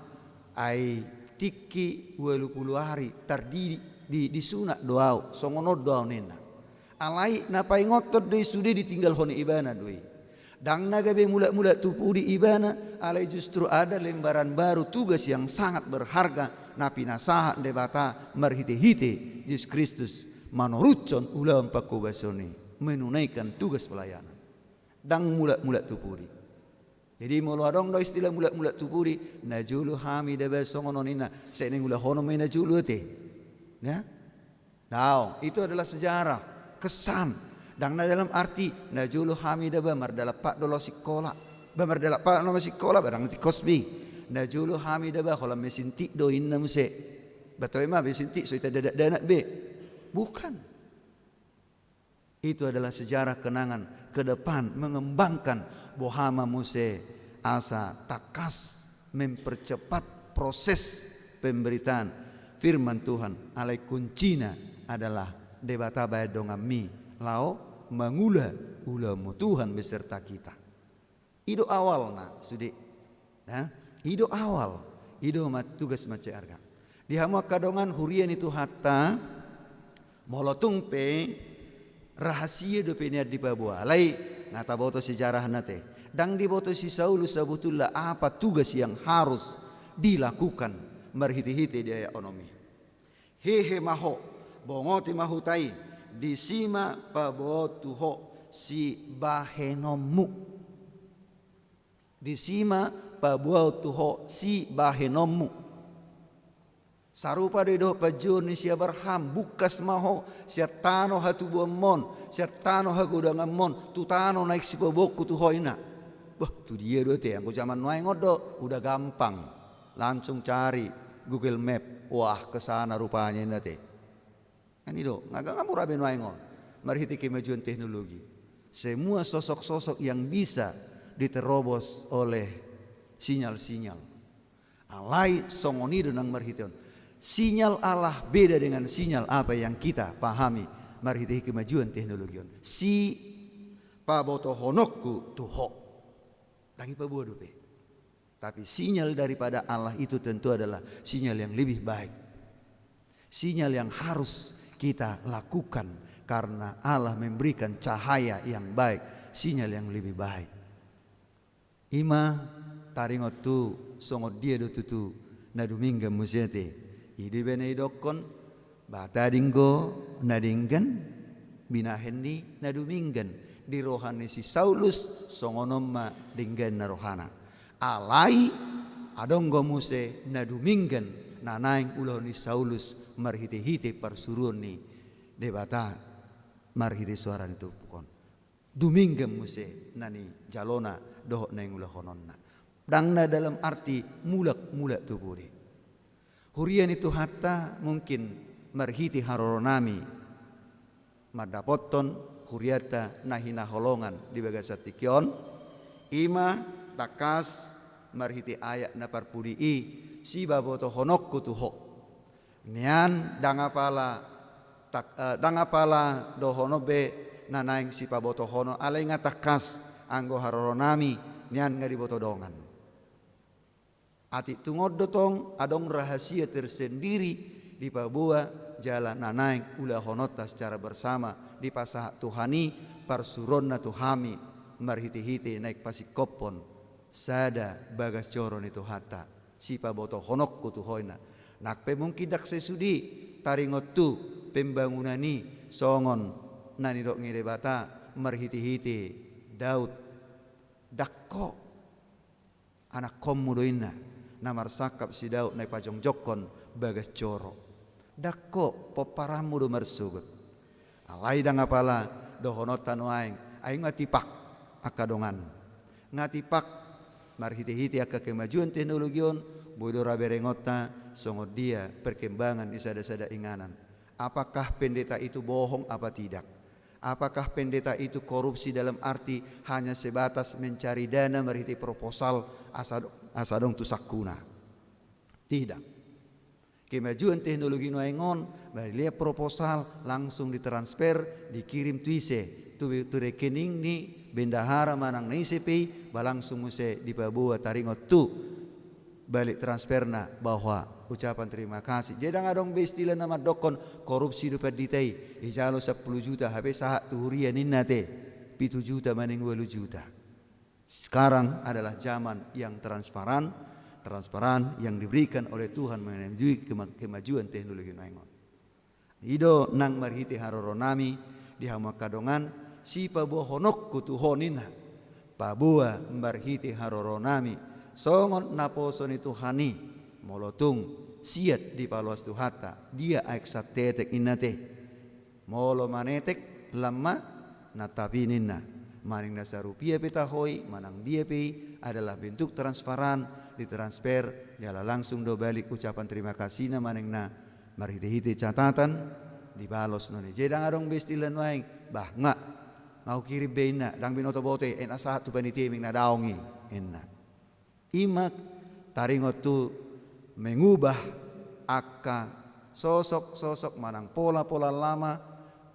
ai tingki ualu pulu ari tardidi, di, disunat do au, songon on do au ninna. Alai na paingothon do i sude ditinggalhon ibana do i. Ndang na gabe mulak-mulak tu pudi ibana, alai justru ada lembaran baru, tugas yang sangat berharga na pinasahat Debata marhite-hite Jesus Kristus, manoruthon ulaon pangkobason i, menunaikan tugas pelayanan. Ndang mulak-mulak tu pudi. Jadi molo adong do istilah mulak-mulak tu pudi, najolo hami daba songon on ninna, sai naeng ulahonon ma i najolo ate. Ya? Daong, itu adalah sejarah, kesan. Ndang na dalam arti, najolo hami daba mardalap pat do laho sikola. Ba mardalap pat do laho sikola, ba ndang tingkos be i. Najolo hami daba holan mesin tik do inna muse. Ba toe ma mesin tik, so hita dakdanak be. Bukan. Itu adalah sejarah kenangan ke depan, mengembangkan boha ma muse asa tangkas mempercepat proses pemberitaan firman Tuhan, alai kuncina adalah Debata bahen donganmi laho mangula ulaonmu, Tuhan beserta kita. I do awalna sude. Nah, i do awal, i do ma tugas mansai arga. Di hamu angka dongan huria ni Tuhanta, molo tung pe, Rahasia dope nian dipaboa. Alai nga taboto sejarahna te. Ndang diboto si Saulus sabotulna apa tugas yang harus dilakukan marhitehite di ayat onom i. Hehe ma ho, bongoti ma huta i, disi ma paboaon tu ho sibahenonmu. Disi ma paboaon tu ho sibahenonmu. Sarupa do i dohot panjouon ni si Abraham, bungkas ma ho sian tano hatubuanmon, sian tano hagodanganmon, tu tano naeng sipaboaonku tu ho, ninna. Bah, tu dia do ate, anggo jaman nuaeng on do udah gampang. Langsung cari Google Map, wah, ke sana rupanya, ninna ate. Kan i do, nga, nga mura be nuaeng on marhite kemajuan teknologi. Semua sosok-sosok yang bisa diterobos oleh sinyal-sinyal. Alai songon i do nang marhite on. Sinyal Allah beda dengan sinyal apa yang kita pahami marhite kemajuan teknologi on. Sipabotohononku tu ho. Ndang dipaboa dope. Tapi sinyal daripada Allah itu tentu adalah sinyal yang lebih baik. Sinyal yang harus kita lakukan karena Allah memberikan cahaya yang baik, sinyal yang lebih baik. I ma taringot tu songon dia do tutu na dumenggan muse ate. I do ibana didokkon, Batadinggo na denggan, binahen ni na dumenggan di roha ni si Saulus, songon on ma dengganna rohana. Alai adong do muse na dumenggan na naeng ulahon ni Saulus marhitehite parsuruon ni Debata marhite suara ni turpuk on. Dumenggan muse na nijalona dohot na niulahononna. Ndang na dalam arti mulak-mulak tu pudi. Huria ni Tuhanta, mungkin marhite haroronami mandapothon hurianta na hinaholongan di bagasan tingki on, i ma tangkas marhite ayat na parpudi i, sipabotohononku tu ho. Nian ndang apala tak, eh, ndang apala dohonon be na naeng sipabotohonon, alai nga tangkas anggo haroronami nian nga diboto dongan. Atik tung on do tong adong rahasia tersendiri dipaboa jala na naeng ulahononta secara bersama dipasahat Tuhan i parsuruonna tu hami marhitehite naeng pasingkophon sada bagas joro ni Tuhanta. Sipabotohononku tu ho, ninna. Nang pe mungkin ndang sesude taringot tu pembangunan i songon na nidok ni Debata marhitehite Daud. Ndang ho anakkonmu do, ninna, na marsangkap si Daud naeng pajongjongkon bagas joro. Ndang ho pomparanmu do marsogot. Alai ndang apala dohononta nuaeng, ai nga tipak angka dongan. Nga tipak marhitehite angka kemajuan teknologi on, boi do ra berengonta songon dia perkembangan di sada-sada inganan. Apakah pendeta itu bohong apa tidak? Apakah pendeta itu korupsi dalam arti hanya sebatas mencari dana marhite proposal asa, asa adong tu sangkuna? Tidak. Kemajuan teknologi nuaeng on, melihat proposal langsung ditransfer, dikirim tu ise, tu, tu rekening ni bendahara manang na ise pe i, ba langsung muse dipaboa taringot tu balik transferna bahwa ucapan terima kasih. Jadi ndang adong be istilah na mandokkon korupsi do pandita i, dijalo sampulu juta hape sahat tu huria ninna ate pitu juta manang ualu juta. Sekarang adalah zaman yang transparan, transparan yang diberikan oleh Tuhan menuju kema-, kemajuan teknologi nuaeng on. I do nang marhite haroronami di hamu angka dongan, sipaboahononku tu ho ninna. Paboa marhite haroronami songon naposo ni Tuhan i, molo tung siat dipaloas Tuhanta, dia aek santetek ninna ate. Molo manetek lam ma nantapi ninna. Manang na sarupiah pe taho i, manang dia pe i, adalah bentuk transparan, ditransfer, jala langsung do balik ucapan terima kasihna manang na marhite-hite catatan, dibalos non i. Jadi ndang adong be istilah nuaeng, bah nga, nga hukirim be ninna, ndang binoto-boto i, eh, na sahat tu panitia i meng na daong i, ninna. I ma taringot tu mengubah angka sosok-sosok manang pola-pola lama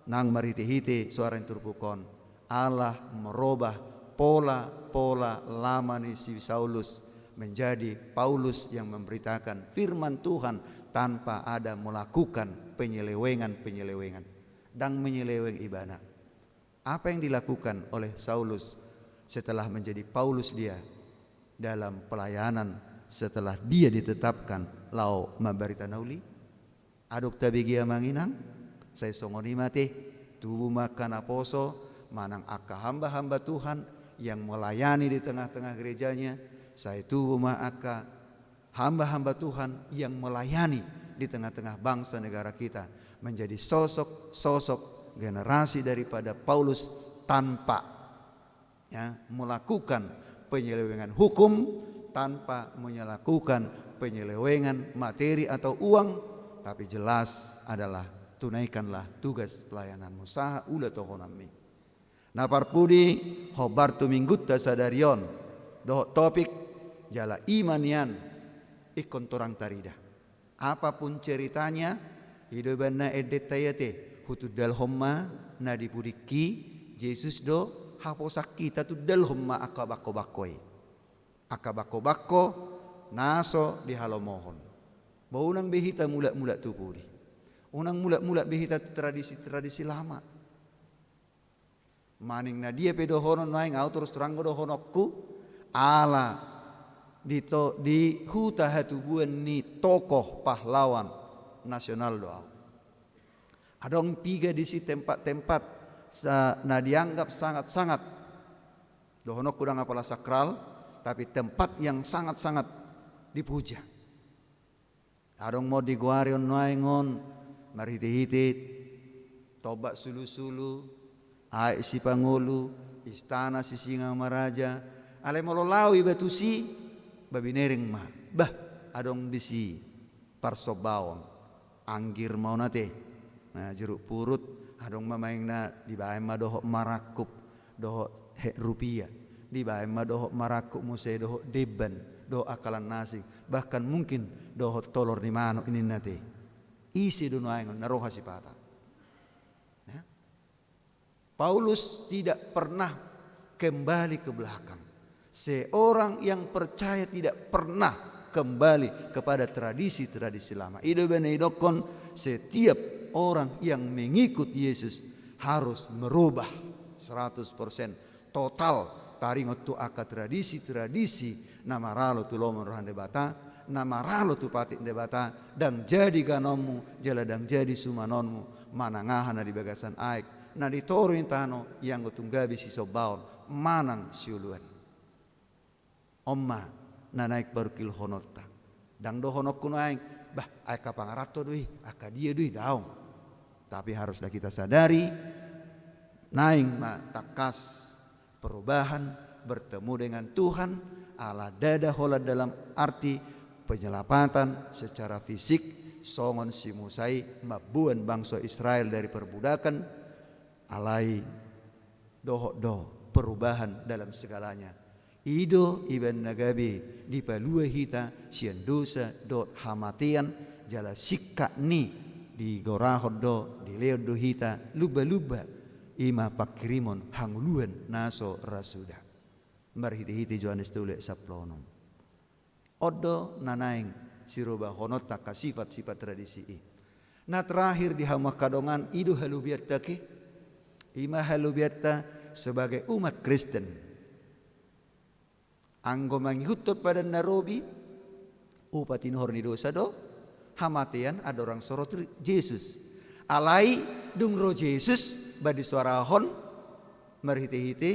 nang marhite-hite suara ni turpuk on. Allah merubah pola-pola lama ni si Saulus menjadi Paulus yang memberitakan firman Tuhan tanpa ada melakukan penyelewengan-penyelewengan. Ndang menyeleweng ibana. Apa yang dilakukan oleh Saulus setelah menjadi Paulus dia dalam pelayanan setelah dia ditetapkan laho mambarita na uli? Adong tabege, amang inang? Sai songon i ma ate, tubu ma angka naposo manang angka hamba-hamba Tuhan yang melayani di tengah-tengah gerejanya, sai tubu ma angka hamba-hamba Tuhan yang melayani di tengah-tengah bangsa negara kita, menjadi sosok-sosok generasi daripada Paulus tanpa, ya, melakukan penyelewengan hukum, tanpa melakukan penyelewengan materi atau uang, tapi jelas adalah tunaikanlah tugas pelayananmu, sahat ulaonmu. Na parpudi, hombar tu minggunta sadari on dohot topik, jala i ma nian ingkon torang tarida. Apapun ceritanya, i do umbahen na endenta i ate, hutundalhon ma na di pudingki Jesus do haposan hita, tundalhon ma angka bangko-bangko i. Angka bangko-bangko na so dihalomohon. Ba unang be hita mulak-mulak tu pudi. Unang mulak-mulak be hita tu tradisi-tradisi lama. Maning na dia pe dohonon nuaeng, ahu terus terang do dohononku, ala di to-, di huta hatubuan ni tokoh pahlawan nasional do ahu. Adong piga disi tempat-tempat sa-, na dianggap sangat-sangat, dohononku ndang apala sakral, tapi tempat yang sangat-sangat dipuja. Adong ma on digoari on nuaeng on marhite-hite tombak sulusulu, aek sipangolu, istana Sisingamaraja. Alai molo laho iba tusi, ba binereng ma. Bah, adong disi parsombaon. Anggir ma on ate. Na jeruk purut, adong ma maeng na dibaen ma dohot marangkup, dohot hek rupia, dibaen ma dohot marangkup muse, dohot demban, dohot angkalan na asing, bahkan mungkin dohot tolor ni manuk, ninna ate. Ise do nuaeng on na roha sipata? Ya. Paulus tidak pernah kembali ke belakang. Seorang yang percaya tidak pernah kembali kepada tradisi-tradisi lama. I do umbahen na didokkon, setiap orang yang mengikut Yesus harus merubah seratus persen, total, taringot tu angka tradisi-tradisi na maralo tu lomo ni roha ni Debata, na maralo tu patik ni Debata, ndang jadi ganonmu jala ndang jadi sumanonmu manang aha na di bagasan aek, na di toru ni tano, ianggo tung gabe sisombaon manang siuluan. On ma na naeng parungkilhononta. Ndang dohononku nuaeng, bah, angka pangaranto do i, angka dia do i, daong. Tapi haruslah kita sadari, naeng ma tangkas perubahan, bertemu dengan Tuhan, ala ndada holan dalam arti penyelamatan secara fisik, songon si Musa i mamboan bangso Israel dari perbudakan, alai dohot do perubahan dalam segalanya. I do umbahen na gabe dipalua hita sian dosa dohot hamatean, jala singkat ni digorahon do, dilehon do hita lumba-lumba, i ma pangkirimon hangoluan na so ra suda. Marhite-hite Johannes tolu ayat sampulu onom. On do na naeng sirubahononta angka sifat-sifat tradisi i. Na terakhir di hamu angka dongan, i do halobianta ke, i ma halobianta sebagai umat Kristen. Anggo mangihuthon Padan na Robi, upa tinuhor ni dosa do hamatean andorang so ro tu Jesus. Alai dung ro Jesus, ba disuarahon marhite-hite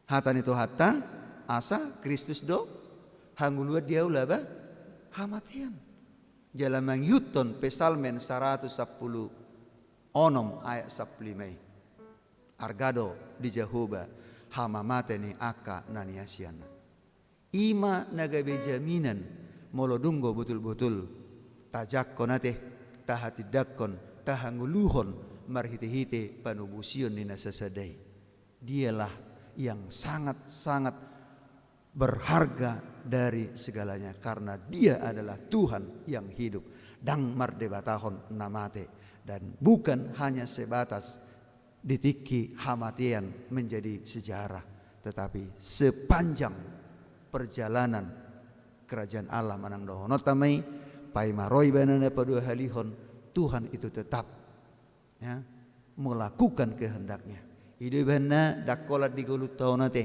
hata ni Tuhanta, asa Kristus do hangoluan di ahu laba hamatean. Jala mangihuthon Psalmen saratus sampulu onom ayat sampulu lima i. Arga do di Jahowa hamamate ni angka na niasianna. I ma na gabe jaminan molo dung do botul-botul tajangkon ate, tahatindangkon, tahangoluhon marhite-hite panobusion ni na sasada i. Dialah yang sangat-sangat berharga dari segalanya, karena Dia adalah Tuhan yang hidup. Ndang mardebatahon na mate, dan bukan hanya sebatas di tingki hamatean menjadi sejarah, tetapi sepanjang perjalanan Kerajaan Allah manang dohononta ma i, paima ro ibana na paduahalihon, Tuhan itu tetap, ya, melakukan kehendak-Nya. I do ibahenna ndang holan di ngolunta on ate.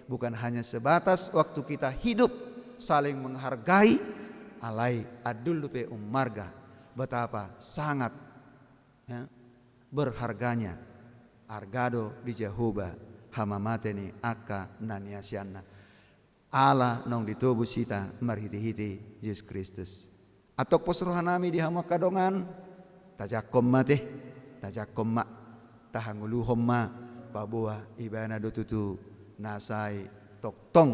Bukan hanya sebatas waktu kita hidup saling menghargai, alai andul dope ummarga. Betapa sangat, ya, berharganya arga do di Jahowa hamamate ni angka na niasianna. Ala naung ditobus hita marhitehite Jesus Kristus. Antong pos rohanami di hamu angka dongan, tajangkon ma ate, tajangkon ma, tahangoluhon ma, paboa Ibana do tutu na sai tongtong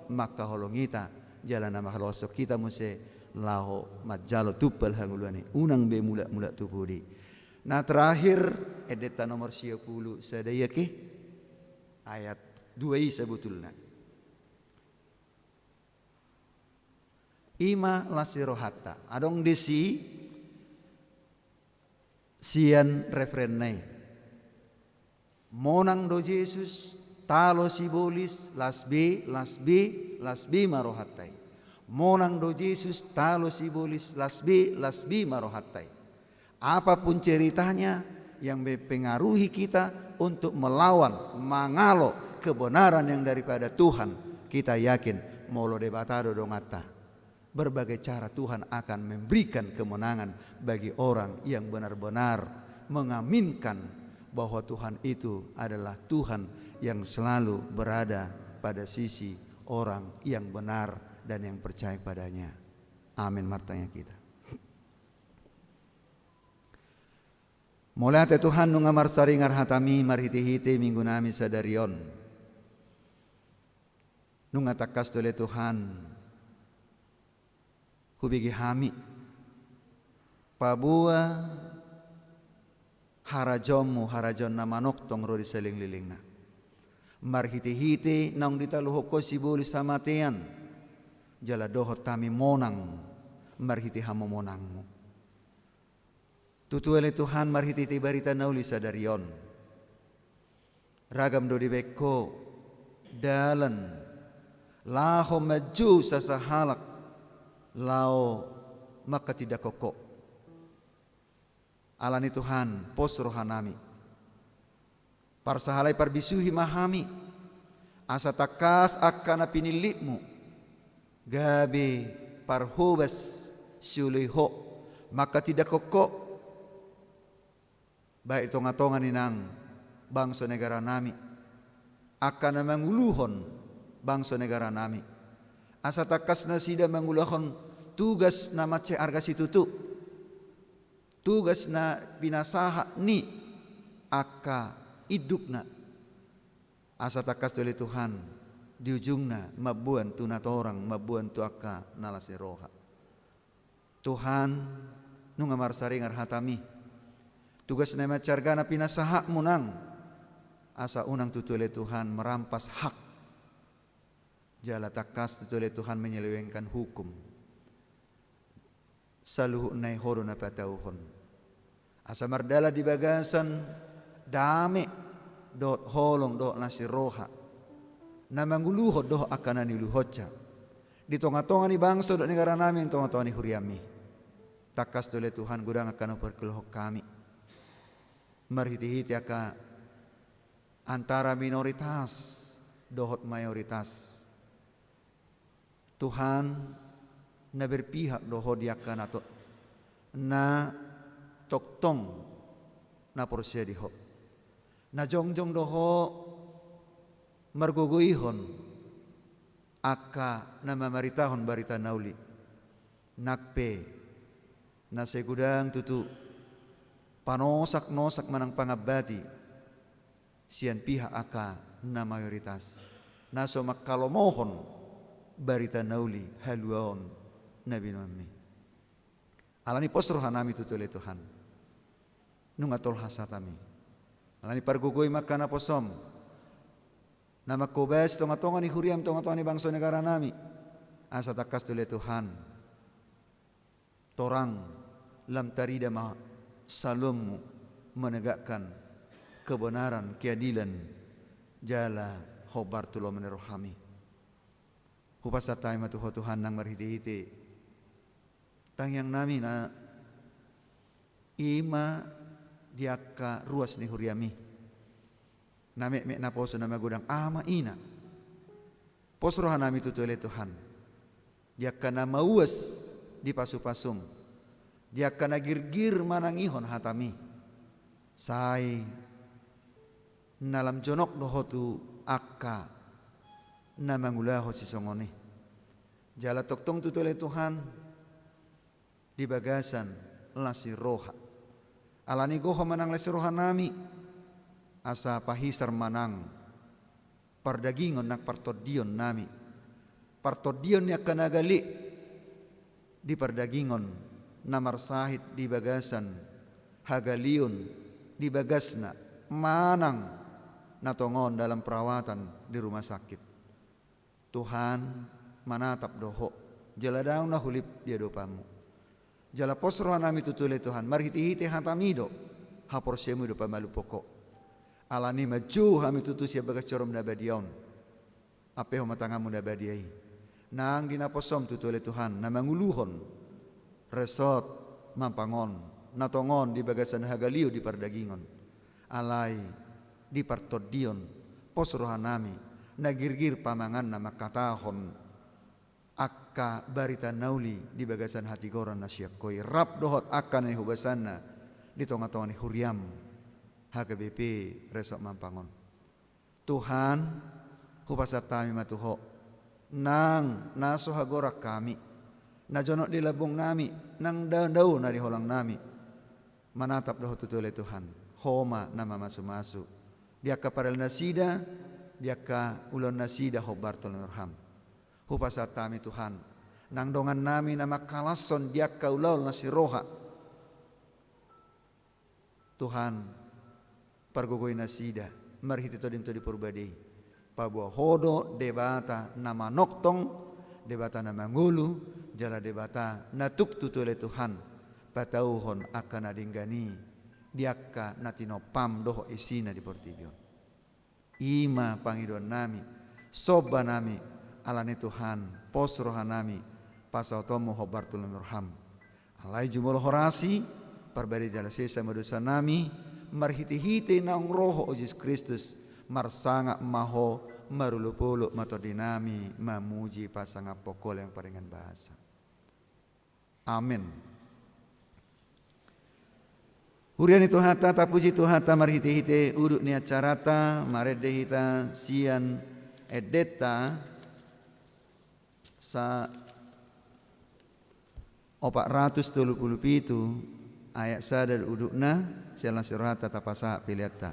mangkaholongi hita, jala na manghaloshon hita muse laho manjalo tumpal hangoluan i, unang be mulak-mulak tu pudi. Na terakhir, endenta nomor sia pulu sada i ate, ayat dua i sabotulna. I ma las ni rohanta. Adong disi sian refrenna i. Monang do Jesus, talo sibolis, las be, las be, las be ma rohanta i. Monang do Jesus, talo sibolis, las be, las be ma rohanta i. Apapun ceritanya yang mempengaruhi kita untuk melawan, mangalo kebenaran yang daripada Tuhan, kita yakin molo Debata do donganta, berbagai cara Tuhan akan memberikan kemenangan bagi orang yang benar-benar mengaminkan bahwa Tuhan itu adalah Tuhan yang selalu berada pada sisi orang yang benar dan yang percaya padanya. Amin. Martangiang hita. Mauliate Tuhan, nunga marsaringar hatami marhitehite minggunami sadari on. Nunga tangkas do ale Tuhan hubege hami, paboa harajaonmu, harajaon na manongtong ro di salelenglelengna. Marhitehite naung ditaluhon Ho sibolis hamatean, jala dohot hami monang marhite hamomonangmu. Tutu ale Tuhan, marhitehite barita na uli sadari on, ragam do dibaen Ho dalan laho manjou sasahalak laho manghatindanghon Ho. Alani Tuhan, pos rohanami. Parsahalai parbisuhi ma hami, asa tangkas angka na pinillitmu gabe parhobas sioloi Ho, manghatindanghon Ho, baik di tongatonga ni nang bangso negaranami, angka na manguluhon bangso negaranami, asa tangkas nasida mangulahon tugas na mansai arga situtu, tugas na pinasahat ni angka indukna. Asa tangkas do ale Tuhan, di ujungna mamboan tu natorang, mamboan tu angka na las ni roha. Tuhan, nunga marsaringar hatami. Tugas na mansai arga na pinasahatmu nang, asa unang tutu ale Tuhan merampas hak. Jala tangkas tutu ale Tuhan menyelewengkan hukum. Saluhutna i Ho do na patauhon. Asa mardalan di bagasan dame dohot holong dohot las ni roha, na manguluhon dohot angka na niuluhonsa, di tongatonga ni bangso dohot negaranami, di tongatonga ni huriami. Tangkas do ale Tuhan godang angka na huparkelehon hami marhitehite angka antara minoritas dohot mayoritas. Tuhan, na berpihak do Ho di angka na to-, na tongtong na porsea di Ho. Na jongjong do Ho margogoihon angka na mamaritahon barita na uli. Nang pe na sai godang tutu panosaknosak manang pangambati sian pihak angka na mayoritas, na so manghalomohon barita na uli haluaon na binoanmi. Alani pos rohanami tutu ale Tuhan, nunga tolhas hatami. Alani pargogoi ma angka naposom, na manghobasi tongatonga ni huriam, tongatonga ni bangso negaranami, asa tangkas do ale Tuhan torang lam tarida ma saluanmu menegakkan kebenaran, keadilan, jala hombar tu lomo ni rohami. Hupasahat hami ma tu Ho Tuhan nang marhitehite tangiangnami na i ma di angka ruas ni huriami. Na metmet naposo na magodang ama ina. Pos rohanami tutu ale Tuhan. Di angka na mauas di pasupasum. Di angka na girgir manangihon hatami. Sai na lam jonok do Ho tu angka na mangulahon sisongon i. Jala tongtong tutu ale Tuhan, di bagasan las ni roha. Alani i gohon ma nang las ni rohanami, asa pahisar ma nang pardagingon nang partondionnami. Partondion ni angka na gale di pardagingon, na marsahit di bagasan hagaleon di bagasna, manang na tongon dalam perawatan di rumah sakit. Tuhan, manatap do Ho, jala daong na hulip di adopanMu. Jala pos rohanami tutu ale Tuhan, marhitehite hataMi do haporseaonMu i do pamalumhon Ho. Alani i manjou hami tutu sian bagas joroM na badia on. Ampe homa tanganMu na badia i. Nang di naposoM tutu ale Tuhan, na manguluhon resort Mampang on, na tongon di bagasan hagaleon di pardagingon. Alai di partondion, pos rohanami, na girgir pamanganna mangkatahon angka barita na uli di bagasan hatigoran na sian Ho i. Rap dohot angka na nihubasanna di tongatonga ni huriaM, H K B P Resort Mampang on. Tuhan, hupasahat hami ma tu Ho, nang na so hagorang hami, na jonok di lambungnami, nang dao-dao na di holangnami. Manatap do Ho tutu ale Tuhan, Ho ma na mamasumasu di angka parelnasida, di angka ulaonnasida hombar tu lehonMu. Hupasahat hami Tuhan, nang dongannami na mangkalashon di angka ulaon las ni roha. Tuhan, pargogoi nasida marhite TondiM Tondi Porbadia i. Paboa Ho do Debata na manongtong, Debata na mangolu, jala Debata na tuk tutu ale Tuhan patauhon angka na denggan i di angka na tinompa dohot isina di portibi on. I ma pangidoannami, sombanami, alani Tuhan, pos rohanami, pasahatonMu hombar tu lehonMu. Alai jumolo horasi, parbadia jala sesa ma dosanami, marhitehite naung ro Ho, o Jesus Kristus, marsangap ma Ho, marolopolop ma tondinami mamuji pasangaphon Ho lean pardenggan basa. Amen. Huria ni Tuhanta, tapuji Tuhanta marhitehite udut ni acaranta, marende hita sian endenta sa opat ratus tolu pulu pitu ayat sada do udutna, sian las ni rohanta tapasahat peleanta.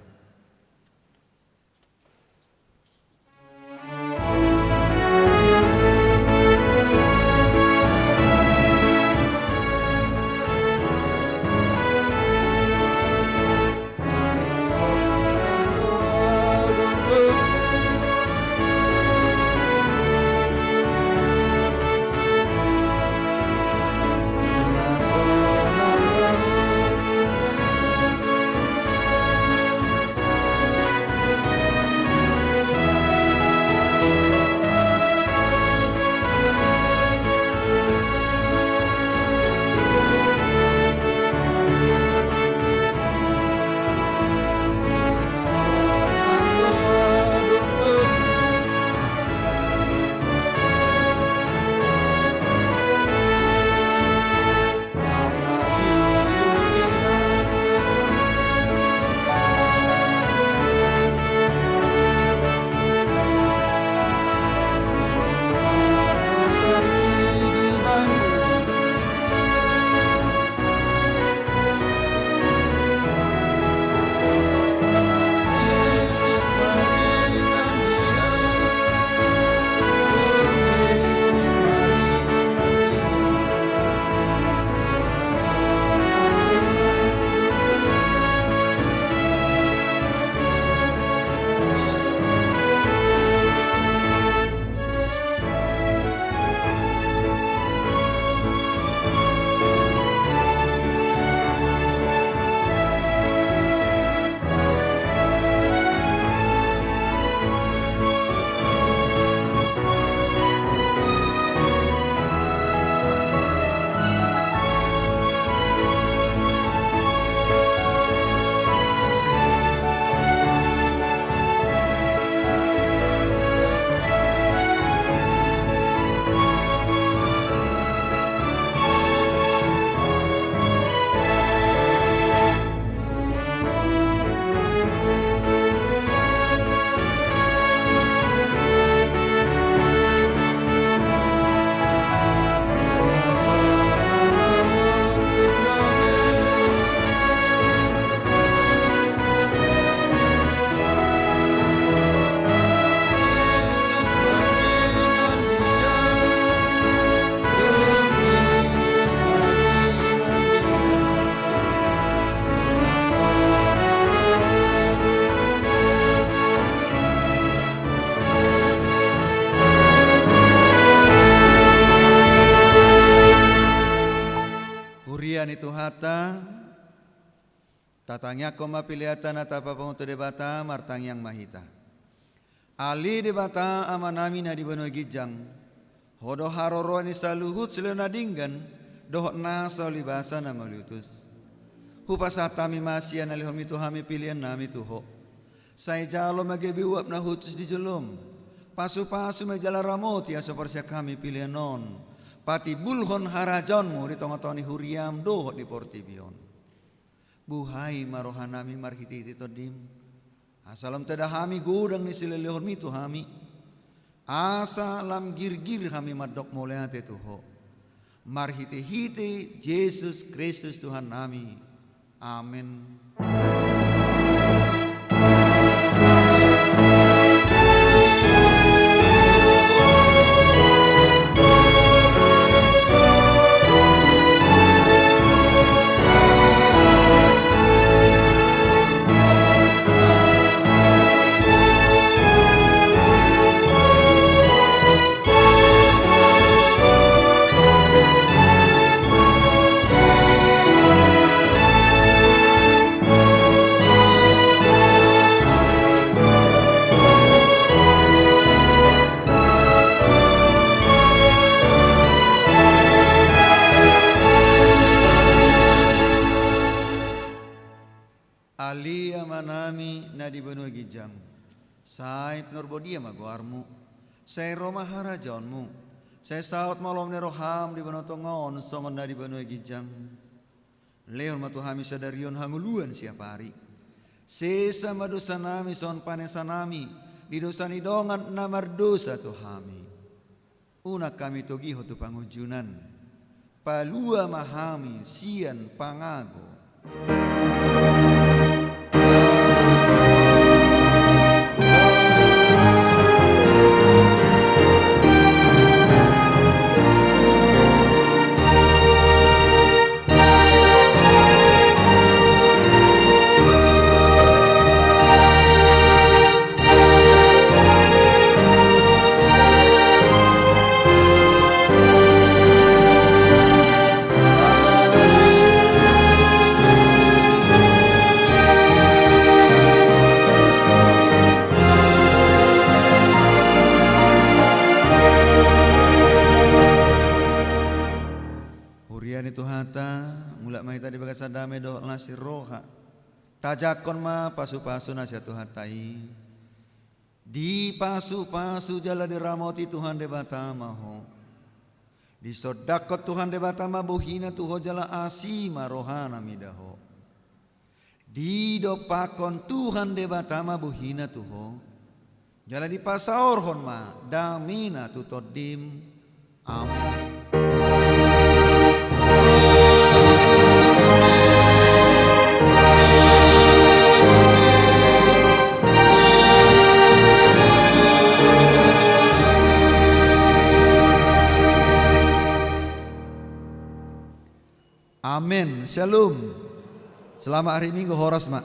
Ia ni Tuhanta, tatangiangkon ma peleanta na tapapungu tu Debata, martangiang ma hita. Ale Debata Amanami na di banua ginjang, Ho do haroroan ni saluhut silehon na denggan, dohot nasa ulibasa na mauliutus. Hupasahat hami ma sian na lehonMi tu hami peleannami tu Ho. Sai jalo ma gabe uap na hushus di joloM. Pasupasu ma jala ramoti asa parsiak hami pelean on patimbulhon harajaonMu di tongatonga ni huriaM dohot di portibi on. Buhai ma rohanami marhitehite TondiM, asa lam tada hami godang ni silehonlehonMi tu hami, asa lam girgir hami mandok mauliate tu Ho. Marhitehite Jesus Kristus Tuhannami. Amen. Ale Amanami na di banua ginjang, sai pinarbadia ma goarMu, sai ro ma harajaonMu, sai saut ma lomo ni rohaM di banua tonga on songon na di banua ginjang. Lehon ma tu hami sadari on hangoluan siapari. Sesa ma dosanami songon panesanami di dosa ni dongan na mardosa tu hami. Unang hami togihon tu pangunjunan. Palua ma hami sian pangago. Huria ni Tuhanta, mulak ma hita di bagasan dame dohot las ni roha. Tajangkon ma pasupasu na sian Tuhanta i. Dipasupasu jala diramoti Tuhan Debata ma ho. Disondangkon Tuhan Debata ma bohiNa tu ho jala asi ma rohaNa mida ho. Didompakkon Tuhan Debata ma bohiNa tu ho. Jala dipasaorhon ma dameNa tu tondim. Amen. Amen. Shalom. Selamat hari Minggu, horas ma.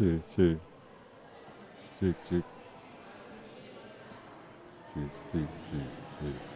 Cek, cek. Cek, cek. Cek, cek, cek, cek.